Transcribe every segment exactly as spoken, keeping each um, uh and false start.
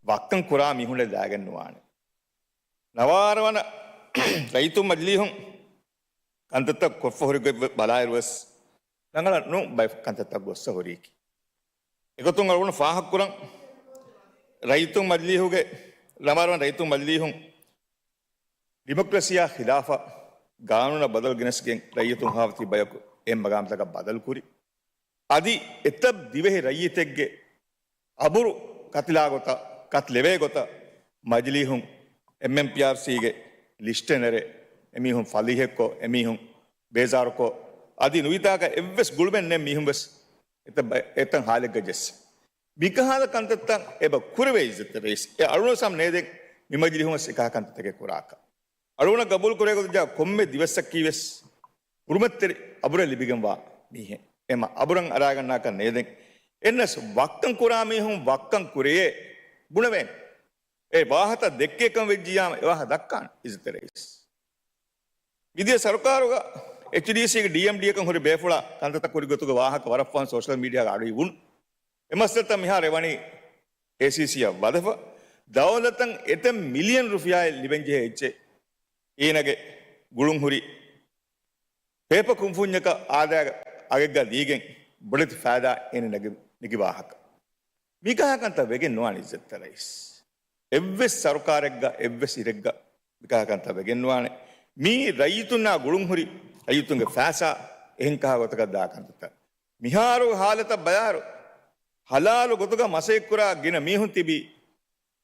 ވައްކަން ކުރާ މީހުންނެއް ލާގެން ނުވާނެ. ނަވާރަ ވަނަ ރައްޔިތުން މަޖިލީހުން ކަންތައްތައް ކޮށްފަ ހުރި ގޮތް ބަލާއިރުވެސް ރަނގަޅަށް ނޫން ބައެއް ކަންތައްތައް ގޮއްސަ ހުރީކީ. އެގޮތުން އަޅުގަނޑު ފާހަގަކުރަން ރައްޔިތުން މަޖިލީހުގެ، ނަވާރަ ވަނަ ރައްޔިތުން މަޖިލީހުން ޑިމޮކްރަސީއާ ޚިލާފަށް ގާނޫނަށް ބަދަލު ގެނެސްގެން ރައްޔިތުން ހާވަތީ ބަޔަކު އެހެން މަގާމްތަކަށް ބަދަލު ކުރި. އަދި އެތައް ދިވެހި ރައްޔިތެއްގެ އަބުރު ކަތިލާ ގޮތަށް، ކަތިލެވޭ ގޮތަށް މަޖިލީހުން އެމްއެމްޕީއާރްސީގެ ލިސްޓެއް ނެރެ، އެމީހުން ފަލީހެއްކޮށް، އެމީހުން ބޭޒާރުކޮށް، އަދި ނުވިތާކަށް އެއްވެސް ގުޅުމެއް ނެތް މީހުން ވެސް އެތައް ބަ-، އެތައް ހާލެއްގަ ޖެއްސެ. މިކަހަލަ ކަންތައްތައް އެބަ ކުރެވޭ އިއްޒަތްތެރި ރައީސް. އެ އަޅުނަސް ހަމަ ނޭދެން މި މަޖިލީހުން ވެސް އެކަހަލަ ކަންތައްތަކެއް ކުރާކަށް. އަޅުގަނޑަށް ގަބޫލު ކުރޭ ގޮތަށް ޖާ ކޮންމެ ދިވެއްސަކީ ވެސް ހުރުމަތްތެރި އަބުރެއް ލިބިގެންވާ މީހެއް. އެމަ އަބުރަށް އަރާގަންނާކަށް ނޭދެން. އެންނަސް ވައްކަން ކުރާ މީހުން ވައްކަން ކުރެޔޭ ބުނެވޭނެ. އެ ވާހަތަ ދެއްކޭކަން ވެއްޖިއްޔާމަ އެ ވާހަ ދައްކާނެ އިއްޒަތްތެރި ރައީސް. މިދިޔަ ސަރުކާރުގަ އެޗްޑީސީގެ ޑީއެމްޑީއަކަށް ހުރި ބޭފުޅާ ކަންތައްތައް ކުރި ގޮތުގެ ވާހަކަ ވަރަށް ފަހުން ސޯޝަލް މީޑިއާގަ އަޑުއިވުނު. އެ މައްސަލަތައް މިހާރު އެވަނީ އޭސީސީއަށް ވަދެފަ. ދައުލަތަށް އެތައް މިލިއަން ރުފިޔާއެއް ލިބެންޖެހޭ އެއްޗެއް އޭނަގެ ގުޅުން ހުރި ޕޭޕަ ކުންފުންޏަކަށް އާދައިގެ އަގެއްގަ ލީގެން ބޮޑެތި ފައިދާ އޭނަ ނެގި، ނެގި ވާހަކަ. މިކަހަލަ ކަންތައް ވެގެން ނުވާނެ އިއްޒަތްތެރި ރައީސް. އެއްވެސް ސަރުކާރެއްގަ، އެއްވެސް އިރެއްގަ މިކަހަލަ ކަންތައް ވެގެން ނުވާނެ. މީ ރައްޔިތުންނާ ގުޅުން ހުރި ރައްޔިތުންގެ ފައިސާ އެހެން ކަހަލަ ގޮތަކަށް ދާ ކަންތައްތައް. މިހާރު ހާލަތަށް ބަލާއިރު، ހަލާލު ގޮތުގަ މަސައްކަތް ކުރާ ގިނަ މީހުން ތިބީ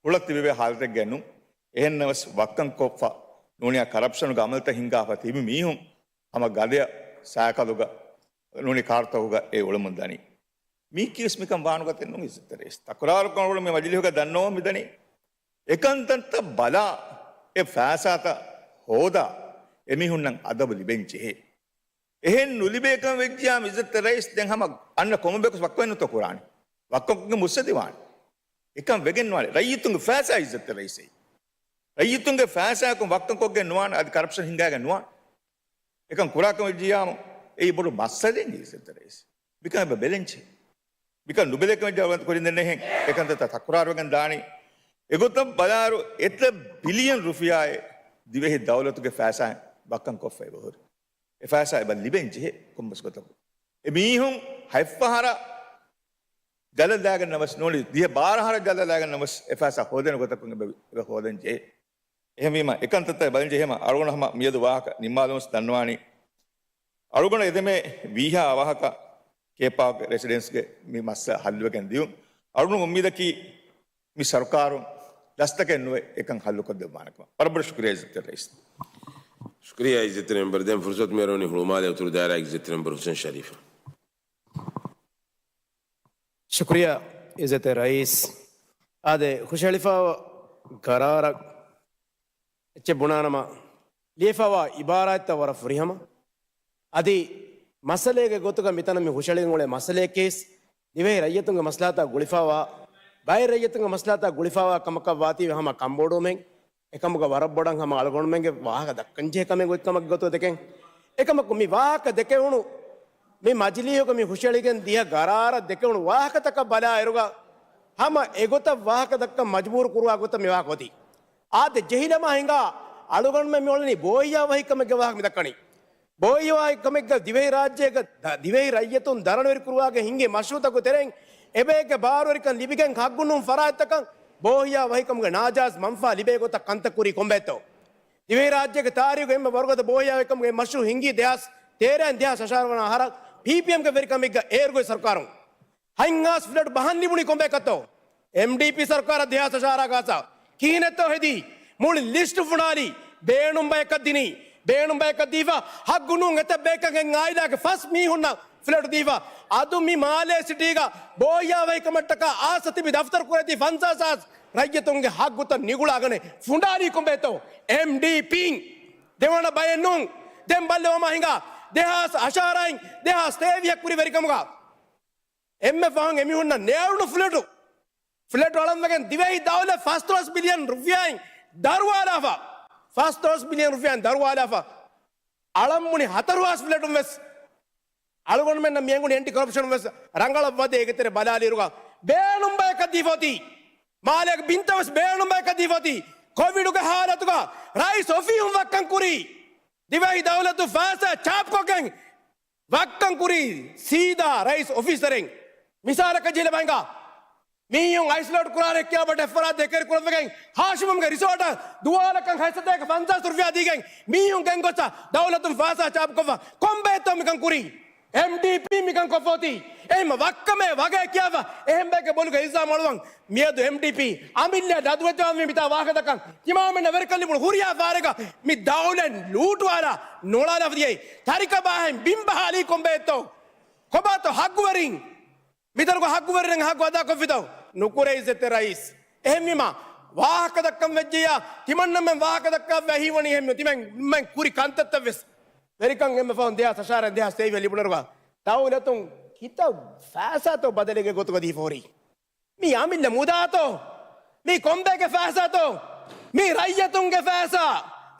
ހުޅަށް ތިބެވޭ ހާލަތެއްގައެއް ނޫން. އެހެންނަމަވެސް ވައްކަން ކޮށްފަ ނޫނީ ކަރަޕްޝަނުގެ އަމަލުތައް ހިންގާފަ ތިބި މީހުން ހަމަ ގަދަޔަށް ސައިކަލުގަ ނޫނީ ކާރުތަކުގަ އެ އުޅެމުން ދަނީ. މީކީވެސް މިކަން ވާނުގަތެއް ނޫން އިއްޒަތްތެރި ރައީސް. ތަކުރާރުކޮށް މި މަޖިލީހުގަ ދަންނަވަން މިދަނީ. އެކަންތައްތައް ބަލާ، އެ ފައިސާތައް ހޯދާ، އެމީހުންނަށް އަދަބު ލިބެން ޖެހޭ. އެހެން ނުލިބޭކަން ވެއްޖިއްޔާ އިއްޒަތްތެރި ރައީސް ދެން ހަމަ އަންނަ ކޮންމެ ބަޔަކު ވައްކަން ނުތޯ ކުރާނެ. ވައްކަންކޮށްގެން މުއްސަދިވާނެ. އެކަން ވެގެން ނުވާނެ. ރައްޔިތުންގެ ފައިސާ އިއްޒަތްތެރި ރައީސް. ރައްޔިތުންގެ ފައިސާއަކުން ވައްކަންކޮށްގެން ނުވާނެ. އަދި ކަރަޕްޝަން ހިންގާގެން ނުވާނެ. އެކަން ކުރާކަމަށް ވެއްޖިއްޔާމު އެއީ ބޮޑު މައްސަލައެއް އިއްޒަތްތެރި ރައީސް. މިކަން އެބަ ބެލެންޗެއް. މިކަން ނުބެލޭކަމަށް ޖަވާބު ކުރިން ދެންނެހެން އެކަންތައް ތަކުރާރުވެގެން ދާނީ. އެގޮތަށް ބަލާއިރު އެތައް ބިލިއަން ރުފިޔާއެއް ދިވެހި ދައުލަތުގެ ފައިސާއިން ވައްކަން ކޮށްފަ އެބަހުރި. އެ ފައިސާ އެބަ ލިބެން ޖެހޭ ކޮންމެސް ގޮތަކުން. އެ މީހުން ހަތްފަހަރަށް ޖަލަށް ލާގެން ނަމަސް ނޫނީ ދިހަ ބާރަ ހަރަށް ޖަލަށް ލާގެން ނަމަސް އެ ފައިސާ ހޯދޭނެ ގޮތަކުން އެބަ، އެބަ ހޯދަން ޖެހޭ. އެހެންވީމަ އެކަންތައްތައް ބަލަން ޖެހޭމަ އަޅުގަނޑު ހަމަ މިއަދު ވާހަކަ ނިންމާލަމުން ދަންނަވާނީ. އަޅުގަނޑު އެދެމޭ ވީހާ އަވަހަކަށް ކޭޕާކް ރެސިޑެންސްގެ މި މައްސަލަ ހައްލުވެގެން ދިޔުން. އަޅުގަނޑު އުއްމީދަކީ މި ސަރުކާރުން ލަސްތަކެއް ނުވެ އެކަން ހައްލުކޮށްދެއްވާނެ ކަމަށް. ވަރަށް ބޮޑަށް ޝުކުރިޔާ އިއްޒަތްތެރި ރައީސް. ޝުކުރިޔާ އިއްޒަތްތެރި މެމްބަރު. ދެން ފުރުސަތު މިއަރުވަނީ ހުޅުމާލެ އުތުރު ދާއިރާގެ އިއްޒަތްތެރި މެމްބަރު ހުސެން ޝަރީފަށް. ޝުކުރިޔާ އިއްޒަތްތެރި ރައީސް. އާދެ، ހުށަހެޅިފައިވާ ގަރާރަށް އެއްޗެއް ބުނާނަމަ، ލިޔެފައިވާ އިބާރާތްތައް ވަރަށް ފުރިހަމަ. އަދި މައްސަލައިގެ ގޮތުގަ މިތަނަށް މި ހުށަހެޅިގެން އުޅޭ މައްސަލައަކީސް، ދިވެހި ރައްޔިތުންގެ މަސްލަހަތާ ގުޅިފައިވާ، ބައެއް ރައްޔިތުންގެ މަސްލަހަތާ ގުޅިފައިވާ ކަމަކަށް ވާތީވެ ހަމަ ކަންބޮޑުވުމެއް، އެކަމުގަ ވަރަށް ބޮޑަށް ހަމަ އަޅުގަނޑުމެންގެ ވާހަކަ ދައްކަންޖެހޭ ކަމެއް އޮތްކަމަށް ގޮތުގަ ދެކެން. އެކަމަކު މި ވާހަކަ ދެކެވުނު މި މަޖިލީހުގަ މި ހުށަހެޅިގެން ދިޔަ ގަރާރަށް ދެކެވުނު ވާހަކަތަކަށް ބަލާއިރުގަ ހަމަ އެގޮތަށް ވާހަކަ ދައްކަން މަޖުބޫރު ކުރުވާ ގޮތަށް މި ވާހަކަ އޮތީ. އާދެ، ޖެހިލަމާ ހިނގާ އަޅުގަނޑުމެން މިއުޅެނީ ބޯހިޔާވަހިކަމެއްގެ ވާހަކަ މި ދައްކަނީ. ބޯހިޔާވަހިކަމެއްގަ ދިވެހިރާއްޖޭގަ ދ-، ދިވެހި ރައްޔިތުން ދަރަނިވެރި ކުރުވާގެން ހިންގި މަޝްރޫއުތަކުގެ ތެރެއިން އެބައެއްގެ ބާރުވެރިކަން ލިބިގެން ހައްގުނޫން ފަރާތްތަކަށް ބޯހިޔާވަހިކަމުގެ ނާޖާއިޒް މަންފާ ލިބޭ ގޮތަށް ކަންތައް ކުރީ ކޮންބައެއްތޯ؟ ދިވެހިރާއްޖޭގެ ތާރީޚުގެ އެންމެ ވަރުގަދަ ބޯހިޔާވަހިކަމުގެ މަޝްރޫއު ހިންގީ ދެހާސް ތޭރައިން ދެހާސް އަށާރަ ވަނަ އަހަރަށް ޕީޕީއެމްގެ ވެރިކަމެއްގަ އޭރުގެ ސަރުކާރުން. ހަތް ހާސް ފްލެޓް ބަހަން ލިބުނީ ކޮންބަޔަކަށްތޯ؟ އެމްޑީޕީ ސަރުކާރަށް ދެހާސް އަށާރަ ގާސާ ކިހިނެއްތޯ ހެދީ؟ މުޅި ލިސްޓު ފުނޑާލީ. ބޭނުން ބަޔަކަށް ދިނީ. ބޭނުން ބަޔަކަށް ދީފަ ހައްގު ނޫން އެތައް ބޭކަލް އެއް އާއިލާގެ ފަސް މީހުންނަށް ފްލެޓު ދީފަ. އަދު މި މާލޭ ސިޓީގަ ބޯހިޔާވަހިކަމަށްޓަކާ އާސަ ތިބި ދަފްތަރު ކުރެދީ ފަންސާސް ހާސް ރައްޔިތުންގެ ހައްގުތައް ނިގުޅާގަނެ ފުނޑާލީ ކޮންބައެއްތޯ؟ އެމްޑީޕީން. ދެވަނަ ބައެއް ނޫން. ދެން ބައްލަވަމާ ހިނގާ ދެހާސް އަށާރައިން ދެހާސް ތޭވީހަށް ކުރި ވެރިކަމުގަ އެންމެ ފަހުން އެމީހުންނަށް ނޭޅުނު ފްލެޓު، ފްލެޓު އަޅަންވެގެން ދިވެހި ދައުލަތް ފަސްދޮޅަސް ބިލިއަން ރުފިޔާއިން ދަރުވާލާފަ. ފަސްދޮޅަސް ބިލިއަން ރުފިޔާއިން ދަރުވާލާފަ. އަޅަން ބުނި ހަތަރު ހާސް ފްލެޓުން ވެސް. އަޅުގަނޑުމެންނަށް މި އެނގުނީ އެންޓި ކޮރަޕްޝަނުން ވެސް ރަނގަޅަށް ވަދެ އޭގެ ތެރެ ބަލާލިއިރުގަ ބޭނުން ބަޔަކަށް ދީފަ އޮތީ. މާލޭގެ ބިންތައް ވެސް ބޭނުން ބަޔަކަށް ދީފަ އޮތީ. ކޮވިޑުގެ ހާލަތުގަ ރައީސް އޮފީހުން ވައްކަން ކުރީ. ދިވެހި ދައުލަތު ފައިސާ ޗާޕްކޮށްގެން ވައްކަން ކުރީ ސީދާ ރައީސް އޮފީސަރެއް. މިސާލަކަށް ޖެހިލަ ބަހިނގާ މީހުން އައިސްލައުޓް ކުރާނެ ކިޔާ ބަޓެއް ފަރާތް އެކަރި ކުރައްވެގެން ހާޝިމުގެ ރިސޯޓަށް ދުވާލަކަށް ހަތްސަތޭކަ ފަންސާސް ރުފިޔާ ދީގެން މީހުން ގެންގޮސް ދައުލަތުން ފައިސާ ޗާޕްކޮށްފަ ކޮންބައެއްތޯ މިކަން ކުރީ؟ އެމްޑީޕީ މިކަން ކޮށްފަ އޮތީ. އެހެންމަ ވައްކަމޭ ވަގޭ ކިޔާފަ އެހެން ބަޔެއްގެ ބޮލުގަ އިލްޒާމް އަޅުވަން. މިއަދު އެމްޑީޕީ އަމިއްލަ ދަދުވެތިވާންވީ މިތާ ވާހަކަދައްކަން. ތިމާމެންނަށް ވެރިކަން ލިބުނު ހުރިހާ ފަހަރެއްގަ މި ދައުލަތް ލޫޓުވާލާ ނޮޅާލާފަ ދިޔައީ. ތަރިކަބާހެން ބިންބަހާލީ ކޮންބައެއްތޯ؟ ކޮބާތޯ ހައްގުވެރީން؟ މިތަނުގަ ހައްގުވެރިން ހައްގު އަދާކޮށްފިތޯ؟ ނުކުރޭ އިއްޒަތްތެރި ރައީސް. އެހެންވީމާ، ވާހަކަ ދައްކަން ވެއްޖެޔާ، ތިމަންނަމެން ވާހަކަ ދައްކާ ވެ ހީވަނީ އެހެން ތިމެން މެން ކުރި ކަންތައްތައް ވެސް. ވެރިކަން އެންމެ ފަހުން ދެހާސް އަށާރަ ދެހާސް ތޭވީހަ ލިބުނަރުގަ ދައުލަތުން ކިތައް ފައިސާތޯ ބަދަލެއްގެ ގޮތުގަ ދީފަ ހުރީ. މީ އަމިއްލަ މުދާތޯ؟ މީ ކޮންބޭގެ ފައިސާތޯ؟ މީ ރައްޔަތުންގެ ފައިސާ،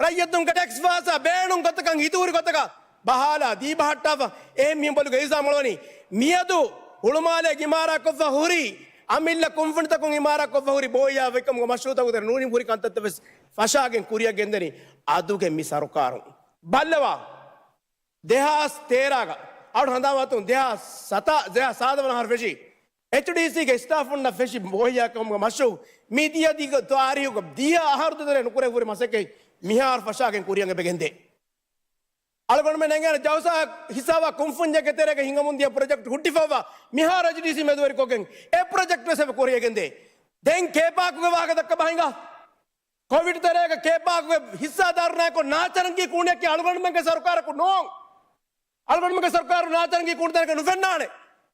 ރައްޔަތުންގެ ޓެކްސް ފައިސާ ބޭނުން ގޮތަކަށް ހިތުހުރި ގޮތަކަށް ބަހާލާ ދީބަހައްޓާފަ އެހެން މީހުން ބޮލުގެ އިލްޒާމް އަޅުވަނީ. މިއަދު ހުޅުމާލޭގެ އިމާރާތްކޮށްފަ ހުރި، އަމިއްލަ ކުންފުނިތަކުން އިމާރާތްކޮށްފަ ހުރި ބޯހިޔާވަހިކަމުގެ މަޝްރޫއުތަކުގެ ތެރެ ނޫނީ ހުރި ކަންތައްތައް ވެސް ފަށާގެން ކުރިއަށް ގެންދަނީ އަދުގެ މި ސަރުކާރުން. ބައްލަވާ. ދެހާސް ތޭރަގަ އަޅު ހަނދާންވާތުން ދެހާސް ސަތާ، ދެހާސް ސާދަ ވަނަ އަހަރު ފެށި، އެޗްޑީސީގެ ސްޓާފުންނަށް ފެށި ބޯހިޔާކަމުގެ މަޝްރޫއު މި ދިޔަ ދިގަ ތާރީހުގަ ދިހަ އަހަރު ދެދަރޭ ނުކުރެ ހުރި މަސައްކަތް މިހާރު ފަށާގެން ކުރިއަށް އެބަ ގެންދޭ. އަޅުގަނޑުމެން އެނގޭނެ ޖައުސާ ހިސާބާ ކުންފުންޏެއްގެ ތެރޭގަ ހިނގަމުން ދިޔަ ޕްރޮޖެކްޓް ހުއްޓިފައިވާ މިހާރު އެޗްޑީސީ މެދުވެރިކޮށްގެން އެ ޕްރޮޖެކްޓް ވެސް އެބަ ކުރިއަށް ގެންދޭ. ދެން ކޭޕާކުގެ ވާހަކަ ދައްކަ ބަހިނގާ. ކޮވިޑް ތެރޭގަ ކޭޕާކުގެ ހިއްސާދާރުންނާއެކު ނާޗަރަނގީ ކޫނިއަކީ އަޅުގަނޑުމެންގެ ސަރުކާރަކު ނޫން. އަޅުގަނޑުމެންގެ ސަރުކާރު ނާޗަރަނގީ ކޫނިތަނަކަށް ނުފެންނާނެ.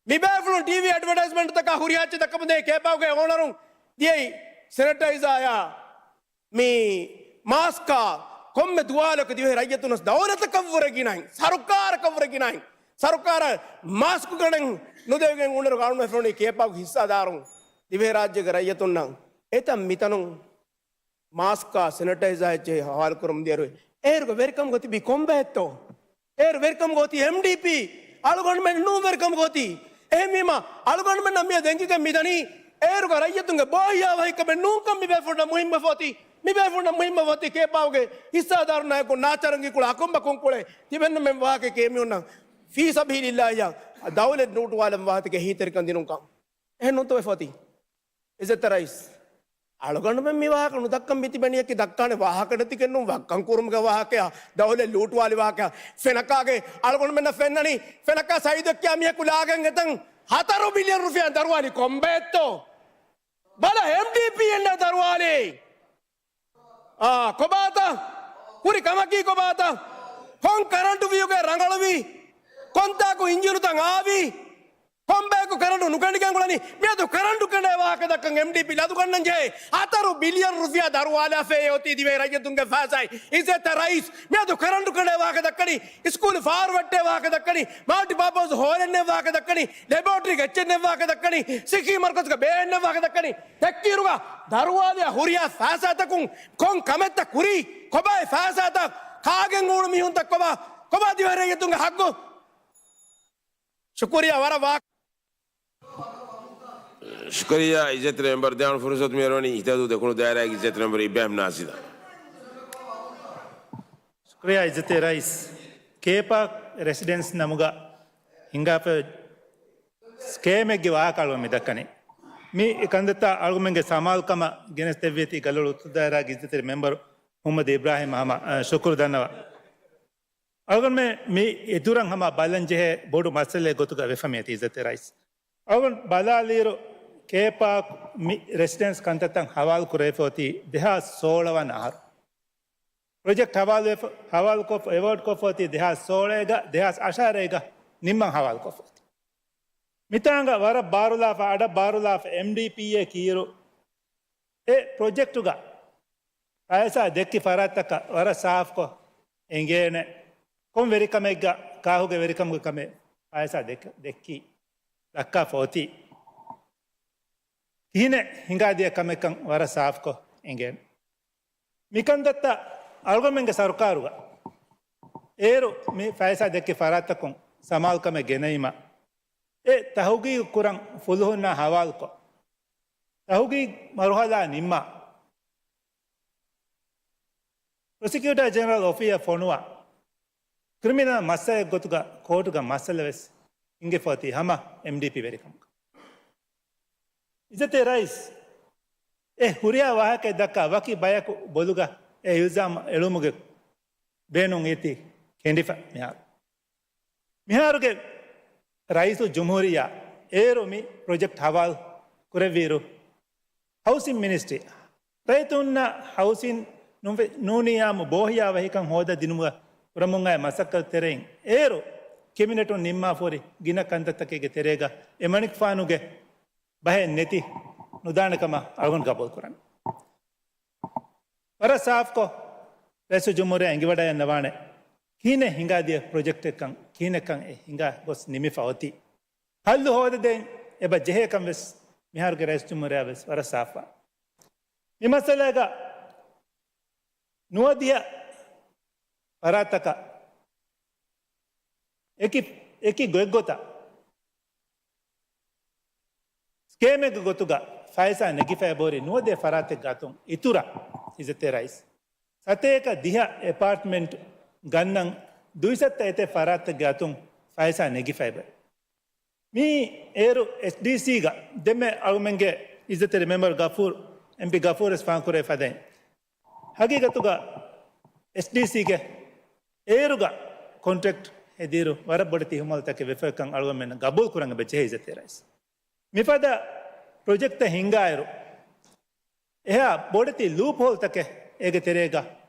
މިބޭފުޅުން ޓީވީ އެޑްވަޓައިޒްމަންޓްތަކާ ހުރިހާ އެއްޗެއް ދައްކަމުންދޭ ކޭޕާކުގެ އޯނަރުން ދިޔައީ ސެނިޓައިޒާޔާ މި މާސްކާ ކޮންމެ ދުވާލަކު ދިވެހި ރައްޔިތުންނަސް ދައުލަތަކަށްވުރެ ގިނައިން، ސަރުކާރަކަށްވުރެ ގިނައިން، ސަރުކާރަށް މާސްކު ގަނެން ނުދެވިގެން އުނޑަރު ގާނޫނު ފެނުނީ ކޭޕާކު ހިއްސާދާރުން ދިވެހިރާއްޖޭގެ ރައްޔިތުންނަށް އެތަން މިތަނުން މާސްކާ ސެނިޓައިޒާ އެއްޗެހި ހަވާލުކުރަމުން ދިޔައިރު އޭރުގެ ވެރިކަމުގަ ތިބީ ކޮންބައެއްތޯ؟ އޭރު ވެރިކަމުގަ އޮތީ އެމްޑީޕީ، އަޅުގަނޑުމެން ނޫން ވެރިކަމުގަ އޮތީ. އެހެންވީމާ، އަޅުގަނޑުމެންނަށް މިއަދު އެނގިގެން މިދަނީ، އޭރުގެ ރައްޔިތުންގެ ބޯހިޔާވަހިކަމެއް ނޫންކަން މިބޭފުޅުންނަށް މުހިއްމަވެފަ އޮތީ. މިބޭފުޅުންނަށް މުހިއްމަވެފަ އޮތީ ކޭޕާކުގެ ހިއްސާދާރުންނާއެކު ނާޗަރަނގީ ކުޅަ އަކުނބަކުން ކުޅެ ތިބެންނަމެން ވާހަކައެކޭ މީހުންނަށް ފީ ސަބީލިއްލާހިއްޔާ ދައުލަތް ނޫޓުވާލަން ވާހަކައެކޭ އެހީތެރިކަން ދިނުންކަން. އެހެން ނޫންތޯ ވެފަ އޮތީ؟ އިއްޒަތްތެރި ރައީސް، އަޅުގަނޑުމެން މި ވާހަކަ ނުދައްކަން މިތިބެނީއަކީ ދައްކާނެ ވާހަކަ ނެތިކެއްނޫން، ވައްކަން ކުރުމުގެ ވާހަކަޔާ، ދައުލަތް ލޫޓުވާލި ވާހަކަޔާ. ފެނަކާގެ އަޅުގަނޑުމެންނަށް ފެންނަނީ، ފެނަކާ ސައީދުއެއްކިޔާ މީހަކު ލާގެން އެތަން ހަތަރު ބިލިއަން ރުފިޔާ ދަރުވާލި ކޮންބައެއްތޯ؟ ބަލަ، އެމްޑީޕީ އެންނަ ދަރުވާލީ. އާ، ކޮބާތަ؟ ކުރި ކަމަކީ ކޮބާތަ؟ ކޮން ކަރަންޓު ވިއުގެ ރަނގަޅުވީ؟ ކޮންތާކު އިންޖީނުތައް އާވީ؟ ކޮންބަޔަކު ކަރަންޓު ނުކެނޑިގެން އުޅެނީ؟ މިއަދު ކަރަންޓު ކެނޑޭ ވާހަކަ ދައްކަން އެމްޑީޕީ ލަދުގަންނަން ޖެހޭ. ހަތަރު ބިލިއަން ރުފިޔާ ދަރުވާލާފައޭ އޮތީ ދިވެހި ރައްޔިތުންގެ ފައިސާއި. އިއްޒަތްތެރި ރައީސް، މިއަދު ކަރަންޓު ކެނޑޭ ވާހަކަ ދައްކަނީ، ސްކޫލު ފާރު ވެއްޓޭ ވާހަކަ ދައްކަނީ، މަލްޓި ޕާޕަސް ހޯލެއް ނެތް ވާހަކަ ދައްކަނީ، ލެބޯޓްރީ އެއްޗެއް ނެތް ވާހަކަ ދައްކަނީ، ސިއްހީ މަރުކަޒުގަ ބޭން ނެތް ވާހަކަ ދައްކަނީ. ދެއްކިއިރުގަ ދަރުވާލިޔާ ހުރިހާ ފައިސާތަކުން ކޮން ކަމެއްތަ ކުރީ؟ ކޮބާއި ފައިސާތައް؟ ކާގެން އުޅު މީހުންތައް ކޮބާ؟ ކޮބާ ދިވެހި ރައްޔިތުންގެ ހައްގު؟ ޝުކުރިއްޔާ ވަރަށް ވާ. ޝުކުރިއްޔާ އިއްޒަތްތެރި މެމްބަރު. ދެއަން ފުރުސަތު މި އަރުވަނީ އިތަދޫ ދެކުނު ދާއިރާގެ އިއްޒަތްތެރި މެމްބަރު އިބްރާހިމް ނާސިދަށް. ޝުކުރިއްޔާ އިއްޒަތްތެރި ރައީސް. ކޭޕާކް ރެސިޑެންސް ނަމުގަ ހިނގާފަ ސްކޭމެއްގެ ވާހަކަ އަޅުގަނޑު މި ދައްކަނީ. މި ކަންތައްތައް އަޅުގަނޑުމެންގެ ސަމާލުކަމަށް ގެނެސްދެއްވީތީ ގަލޮޅު އުތުރު ދާއިރާގެ އިއްޒަތްތެރި މެމްބަރު މުހައްމަދު އިބްރާހިމް ހަމަ، އަ، ޝުކުރު ދަންނަވަން. އަޅުގަނޑުމެން މި އެދުރަށް ހަމަ ބަލަން ޖެހޭ ބޮޑު މައްސަލައެއް ގޮތުގަ ވެފަ މިއޮތީ އިއްޒަތްތެރި ރައީސް. އަޅުގަނޑު ބަލާލިއިރު ކޭޕާކް މި ރެސިޑެންސް ކަންތައްތައް ހަވާލު ކުރެވިފަ އޮތީ ދެހާސް ސޯޅަ ވަނަ އަހަރު. ޕްރޮޖެކްޓް ހަވާލުވެފަ، ހަވާލުކޮށްފަ، އެވޯޑް ކޮށްފަ އޮތީ ދެހާސް ސޯޅައިގަ، ދެހާސް އަށާރައިގަ ނިންމަން ހަވާލުކޮށްފަ އޮތީ. މިތާނގަ ވަރަށް ބާރުލާފަ، އަޑަށް ބާރުލާފަ އެމްޑީޕީއޭ ކީއިރު، އެ ޕްރޮޖެކްޓުގަ ފައިސާ ދެއްކި ފަރާތްތަކަށް ވަރަށް ސާފްކޮށް އެނގޭނެ. ކޮން ވެރިކަމެއްގަ، ކާހުގެ ވެރިކަމުގެ ކަމެއް ފައިސާ ދެއްކ-، ދެއްކީ ދައްކާފަ އޮތީ. ކިހިނެއް ހިނގާދިޔަ ކަމެއްކަން ވަރަށް ސާފްކޮށް އެނގޭނެ. މިކަންތައްތައް އަޅުގަނޑުމެންގެ ސަރުކާރުގަ އޭރު މި ފައިސާ ދެއްކި ފަރާތްތަކުން ސަމާލުކަމެއް ގެނައީމަ، އެ ތަހުގީގު ކުރަން ފުލުހުންނާ ހަވާލުކޮށް، ތަހުގީގު މަރުހަލާ ނިންމާ، ޕްރޮސިކިއުޓާ ޖެނެރަލް އޮފީހަށް ފޮނުވާ، ކްރިމިނަލް މައްސަލައެއް ގޮތުގަ ކޯޓުގަ މައްސަލަ ވެސް ހިނގިފަ އޮތީ ހަމަ އެމްޑީޕީ ވެރިކަމުގަ. އިއްޒަތްތެރި ރައީސް، އެ ހުރިހާ ވާހަކައެއް ދައްކާ ވަކި ބަޔަކު ބޮލުގަ އެ އިލްޒާމް އެޅުމުގެ ބޭނުން އީތި ކެނޑިފަ މިހާރު. މިހާރުގެ ރައީސުލްޖުމްހޫރިއްޔާ އޭރު މި ޕްރޮޖެކްޓް ހަވާލު ކުރެއްވިއިރު، ހައުސިން މިނިސްޓްރީ ރައްޔިތުންނަށް ހައުސިން ނުވެ-، ނޫނިޔާމު ބޯހިޔާވަހިކަން ހޯދަދިނުމުގަ ކުރަމުން އައި މަސައްކަތު ތެރެއިން އޭރު ކެބިނެޓުން ނިންމާފަ ހުރި ގިނަ ކަންތައްތަކެއްގެ ތެރޭގަ އެމަނިކުފާނުގެ ބަހެއް ނެތި ނުދާނެ ކަމަށް އަޅުގަނޑު ގަބޫލު ކުރަން. ވަރަށް ސާފުކޮށް، ރައީސުލްޖުމްހޫރިއްޔާ އެނގިވަޑައިގަންނަވާނެ ކިހިނެއް ހިނގާދިޔަ ޕްރޮޖެކްޓެއްކަން، ކިހިނެއްކަން އެ ހިނގާ ގޮސް ނިމިފަ އޮތީ. ހައްލު ހޯދަދޭން އެބަ ޖެހޭކަން ވެސް މިހާރުގެ ރައީސުލްޖުމްހޫރިއްޔާ ވެސް ވަރަށް ސާފުވާނެ. މި މައްސަލައިގަ ނުވަދިހަ ފަރާތަކަށް އެކި، އެކި ގޮތްގޮތަށް ސްކޭމެއްގެ ގޮތުގަ ފައިސާ ނެގިފައި އެބަހުރި ނުވަދިހަ ފަރާތެއްގެ އަތުން އިތުރަށް އިއްޒަތްތެރި ރައީސް، ސަތޭކަ ދިހަ އެޕާޓްމަންޓް ގަންނަން ދުއިސައްތަ އެތެއް ފަރާތެއްގެ އަތުން ފައިސާ ނެގިފައި އެބަ. މި އޭރު އެސްޑީސީގަ ދެންމެ އަޅުގަނޑުމެންގެ އިއްޒަތްތެރި މެމްބަރު ގަފޫރު، އެމްޕީ ގަފޫރު ވެސް ފާހަގަކުރެވި ފަދައިން، ހަގީގަތުގަ އެސްޑީސީގެ އޭރުގަ ކޮންޓްރެކްޓް ހެދިއިރު ވަރަށް ބޮޑެތި އިހުމާލުތަކެއް ވެފައިކަން އަޅުގަނޑުމެންނަށް ގަބޫލު ކުރަން އެބަ ޖެހޭ އިއްޒަތްތެރި ރައީސް. މިފަދަ ޕްރޮޖެކްޓްތައް ހިންގާއިރު، އެހާ ބޮޑެތި ލޫޕް ހޯލްތަކެއް އޭގެ ތެރޭގަ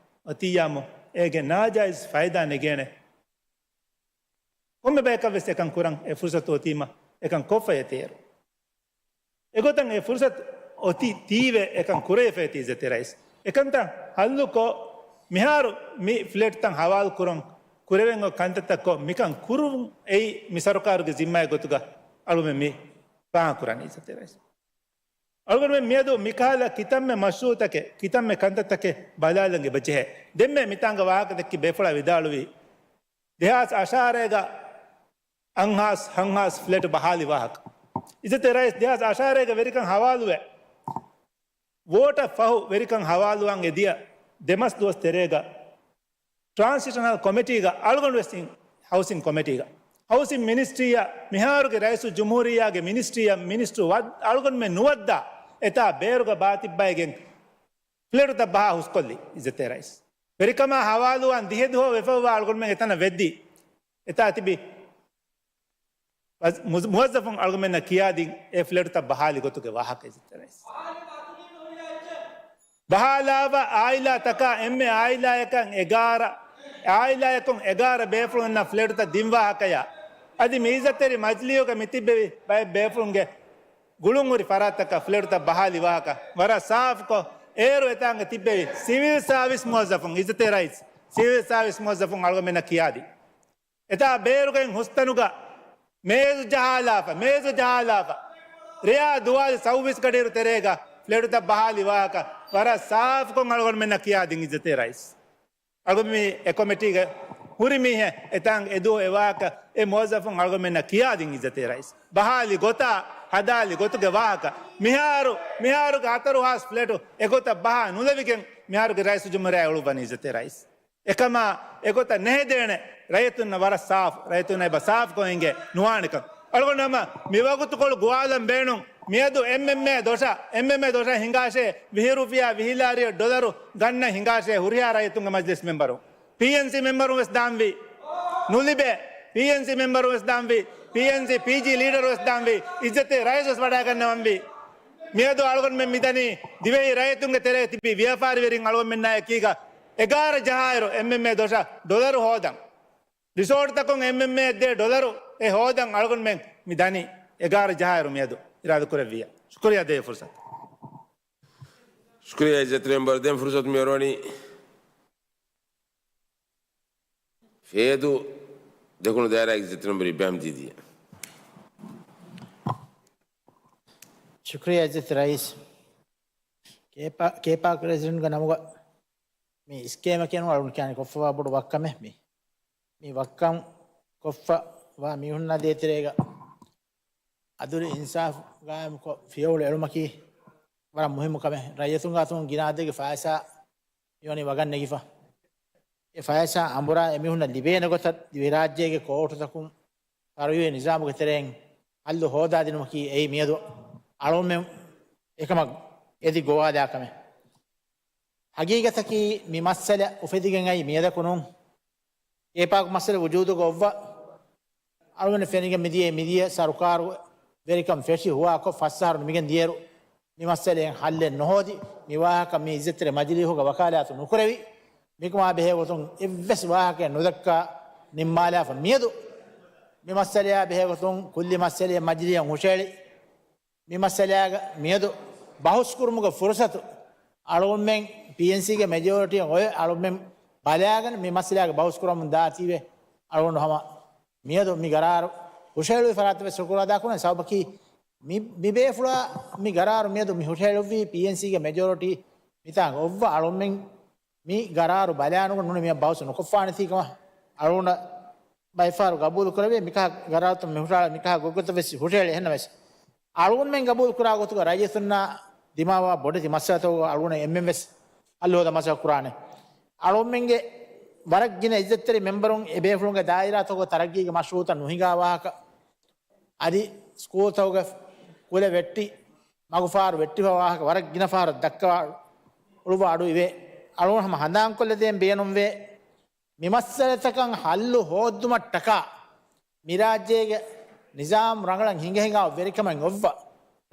އޮތިއްޔާމު، އޭގެ ނާޖާއިޒް ފައިދާ ނެގޭނެ ކޮންމެ ބަޔަކަށް ވެސް އެކަން ކުރަން އެ ފުރުސަތު އޮތީމަ، އެކަން ކޮށްފަ އެތޭރު. އެގޮތަށް އެ ފުރުސަތު އޮތީ ތީވެ އެކަން ކުރެވިފައި އޮތީ އިއްޒަތްތެރި ރައީސް. އެކަންތައް ހައްލުކޮށް، މިހާރު މި ފްލެޓްތައް ހަވާލު ކުރަން ކުރެވެން އޮތް ކަންތައްތައް ކޮށް، މިކަން ކުރުން އެއީ މި ސަރުކާރުގެ ޒިންމާއެއް ގޮތުގަ އަޅުގަނޑުމެން މި ފާހަގަކުރަނީ އިއްޒަތްތެރި ރައީސް. އަޅުގަނޑުމެން މިއަދު މިކަހަލަ ކިތަންމެ މަޝްރޫއުތަކެއް، ކިތަންމެ ކަންތައްތަކެއް ބަލާލަން އެބަ ޖެހޭ. ދެންމެ މިތާނގަ ވާހަކަ ދެއްކި ބޭފުޅާ ވިދާޅުވީ، ދެހާސް އަށާރައިގަ އަށްހާސް ހަންހާސް ފްލެޓު ބަހާލި ވާހަކަ. އިއްޒަތްތެރި ރައީސް ދެހާސް އަށާރައިގަ ވެރިކަން ހަވާލުވެ، ވޯޓަށް ފަހު ވެރިކަން ހަވާލުވާން އެދިޔަ ދެމަސް ދުވަސް ތެރޭގަ ޓްރާންސިޝަނަލް ކޮމިޓީގަ އަޅުގަނޑު ވެސް އިން ހައުސިން ކޮމިޓީގަ. ހައުސިން މިނިސްޓްރީއަށް މިހާރުގެ ރައީސުލްޖުމްހޫރިއްޔާގެ މިނިސްޓްރީއަށް މިނިސްޓަރު ވަދް-، އަޅުގަނޑުމެން ނުވައްދާ އެތާ ބޭރުގަ ބާތިއްބައިގެން ފްލެޓުތައް ބަހާ ހުސްކޮށްލި އިއްޒަތްތެރި ރައީސް. ވެރިކަމާ ހަވާލުވާން ދިހަ ދުވަހު ވެފައިވާ އަޅުގަނޑުމެން އެތަނަށް ވެއްދީ. އެތާ ތިބި ވަޒް-، މުޒް-، މުވައްޒަފުން އަޅުގަނޑުމެންނަށް ކިޔާދިން އެ ފްލެޓުތައް ބަހާލި ގޮތުގެ ވާހަކަ އިއްޒަތްތެރި ރައީސް. ބަހާލާފަ އާއިލާތަކާ އެންމެ އާއިލާޔަކަށް އެގާރަ، އާއިލާޔަކުން އެގާރަ ބޭފުޅުންނަށް ފްލެޓުތައް ދިން ވާހަކަޔާ، އަދި މި އިއްޒަތްތެރި މަޖިލީހުގަ މި ތިއްބެވި ބައެއް ބޭފުޅުންގެ ގުޅުންހުރި ފަރާތްތަކަށް ފްލެޓުތައް ބަހާލި ވާހަކަ ވަރަށް ސާފުކޮށް، އޭރު އެތާނގަ ތިއްބެވި ސިވިލް ސާވިސް މުވައްޒަފުން، އިއްޒަތްތެރި ރައީސް، ސިވިލް ސާވިސް މުވައްޒަފުން އަޅުގަނޑުމެންނަށް ކިޔާދިން. އެތާ ބޭރުގެ ހުސްތަނުގަ މޭޒު ޖަހާލާފަ، މޭޒު ޖަހާލާފަ، ރެޔާ ދުވާލު ސައުވީސް ގަޑިއިރު ތެރޭގަ ފްލެޓުތައް ބަހާލި ވާހަކަ ވަރަށް ސާފުކޮށް އަޅުގަނޑުމެންނަށް ކިޔާދިން އިއްޒަތްތެރި ރައީސް. އަޅުގަނޑު މި އެ ކޮމިޓީގެ ހުރި މީހެއް އެތާނގަ އެދުވަހު އެ ވާހަކަ އެ މުވައްޒަފުން އަޅުގަނޑުމެންނަށް ކިޔާދިން އިއްޒަތްތެރި ރައީސް. ބަހާލި ގޮތާ، ހަދާލި ގޮތުގެ ވާހަކަ. މިހާރު، މިހާރުގެ ހަތަރު ހާސް ފްލެޓު އެގޮތަށް ބަހާ ނުލެވިގެން މިހާރުގެ ރައީސުލްޖުމްހޫރިއްޔާ އުޅުއްވަނީ އިއްޒަތްތެރި ރައީސް. އެކަމާ އެގޮތަށް ނެހެދޭނެ ރައްޔިތުންނަށް ވަރަށް ސާފު، ރައްޔިތުންނަށް އެބަ ސާފުކޮށް އިނގޭ ނުވާނެކަން. އަޅުގަނޑު ހަމަ މި ވަގުތުކޮޅު ގޮވާލަން ބޭނުން. މިއަދު އެމްއެމްއޭ ދޮށަށް، އެމްއެމްއޭ ދޮށަށް ހިނގާށޭ ވިހި ރުފިޔާ ވިހި ލާރިއެއް ޑޮލަރު ގަންނަ ހިނގާށޭ ހުރިހާ ރައްޔިތުންގެ މަޖިލިސް މެމްބަރުން. ޕީއެންސީ މެމްބަރުން ވެސް ދާންވީ. ނުލިބޭ. ޕީއެންސީ މެމްބަރުން ވެސް ދާންވީ. ޕީއެންސީ ޕީޖީ ލީޑަރު ވެސް ދާންވީ. އިއްޒަތްތެރި ރައީސް ވެސް ވަޑައިގަންނަވަންވީ. މިއަދު އަޅުގަނޑުމެން މިދަނީ ދިވެހި ރައްޔިތުންގެ ތެރޭ ތިބި ވިޔަފާރިވެރިން އަޅުގަނޑުމެންނާ އެކީގަ އެގާރަ ޖަހާއިރު އެމްއެމްއޭ ދޮށަށް ޑޮލަރު ހޯދަން. ރިސޯޓްތަކުން އެމްއެމްއޭ ދޭ ޑޮލަރު އެ ހޯދަން އަޅުގަނޑުމެން މި ދަނީ އެގާރަ ޖަހާއިރު މިއަދު އިރާދަކުރެއްވިއްޔާ. ޝުކުރިއްޔާ ދޭ ފުރުސަތު. ޝުކުރިއްޔާ އިއްޒަތް މެމްބަރު. ދެން ފުރުސަތު މި އޮރުވަނީ ފޭދޫ ދެކުނު ދާއިރާގެ އިއްޒަތް މެމްބަރު އިބްރާހިމް ދީދީއަށް. ޝުކުރިއްޔާ އިއްޒަތް ރައީސް. ކޭޕާ، ކޭޕާ ޕްރެޒިޑެންޓްގެ ނަމުގަ މި ސްކޭމަކީ ނޫން އަޅުގަނޑު ކިޔާނީ ކޮށްފަވާ ބޮޑު ވައްކަމެއް. މި، މި ވައްކަން ކޮށްފަވާ މީހުންނާ ދޭތެރޭގަ އަދުލު އިންސާފު ގާއިމުކޮށް ފިޔަވަޅު އެޅުމަކީ ވަރަށް މުހިއްމު ކަމެއް. ރައްޔިތުންގެ އަތުން ގިނަ އަދަދެއްގެ ފައިސާ މިވަނީ ވަގަށް ނެގިފަ. އެ ފައިސާ އަނބުރާ އެމީހުންނަށް ލިބޭނެ ގޮތަށް ދިވެހިރާއްޖޭގެ ކޯޓުތަކުން ފަރުވީ ނިޒާމުގެ ތެރެއިން ހައްލު ހޯދާދިނުމަކީ އެއީ މިއަދު އަޅުމެން އެކަމަށް އެދި ގޮވާލާ ކަމެއް. ހަގީގަތަކީ މި މައްސަލަ އުފެދިގެން އައީ މިއަދަކު ނޫން. އެއް ޕާކު މައްސަލަ ވުޖޫދުގަ އޮއްވަ އަޅުގަނޑު ފެނިގެން މިދިޔަ، މިދިޔަ ސަރުކާރު ވެރިކަން ފެށި ހުވާކޮށް ފަސް އަހަރު ނިމިގެން ދިޔައިރު، މި މައްސަލައެއް ހައްލެއް ނުހޯދި، މި ވާހަކަ މި އިއްޒަތްތެރި މަޖިލީހުގަ ވަކާލާތު ނުކުރެވި، މިކަމާ ބެހޭގޮތުން އެއްވެސް ވާހަކައެއް ނުދައްކާ ނިންމާލާފަ މިއަދު، މި މައްސަލަޔާ ބެހޭގޮތުން ކުއްލި މައްސަލައެއް މަޖިލީހަށް ހުށައެޅި، މި މައްސަލާގަ މިއަދު ބަހުސްކުރުމުގެ ފުރުސަތު އަޅުގަނޑުމެން ޕީއެންސީގެ މެޖޯރިޓީ އޮތް އަޅުގަނޑުމެން ބަލާގެން މި މައްސަލާގެ ބަހުސްކުރަމުން ދާތީވެ އަޅުގަނޑު ހަމަ މިއަދު މި ގަރާރު ހުށަހެޅުވި ފަރާތަށް ވެސް ޝުކުރު އަދާކުރަން. ސަބަބަކީ މި، މި ބޭފުޅާ މި ގަރާރު މިއަދު މި ހުށަހެޅުއްވީ ޕީއެންސީގެ މެޖޯރިޓީ މިތާނގަ އޮއްވަ އަޅުމެން މި ގަރާރު ބަލާނުގަ ނޫނީ މިއަށް ބަހުސް ނުކޮށްފާނެތީ ކަމަށް އަޅުގަނޑަށް ބައެއްފަހަރު ގަބޫލު ކުރެވޭ. މިކަހަ ގަރާރުތައް މި ހުށަހަޅާ މިކަހަ ގޮތްގޮތަށް ވެސް ހުށަހެޅޭ. އެހެންނަމަވެސް އަޅުގަނޑުމެން ގަބޫލު ކުރާ ގޮތުގަ ރައްޔިތުންނާ ދިމާވާ ބޮޑެތި މައްސަލަތަކުގަ އަޅުގަނޑަށް އެންމެން ވެސް ހައްލު ހޯދަން މަސައްކަތް ކުރާނެ. އަޅުގަނޑުމެންގެ ވަރަށް ގިނަ އިއްޒަތްތެރި މެމްބަރުން އެ ބޭފުޅުންގެ ދާއިރާތަކުގަ ތަރައްގީގެ މަޝްރޫއުތައް ނުހިނގާ ވާހަކަ، އަދި ސްކޫލްތަކުގެ ކުލަ ވެއްޓި، މަގުފާރު ވެއްޓިފަ ވާހަކަ ވަރަށް ގިނަ ފަހަރަށް ދައްކާ އުޅުއްވާ އަޑު އިވޭ. އަޅުގަނޑު ހަމަ ހަނދާންކޮށްލަދޭން ބޭނުންވޭ. މި މައްސަލަތަކަށް ހައްލު ހޯއްދުމަށްޓަކާ މިރާއްޖޭގެ ނިޒާމް ރަނގަޅަށް ހިނގަހިނގާ ވެރިކަމެއް އޮއްވަ،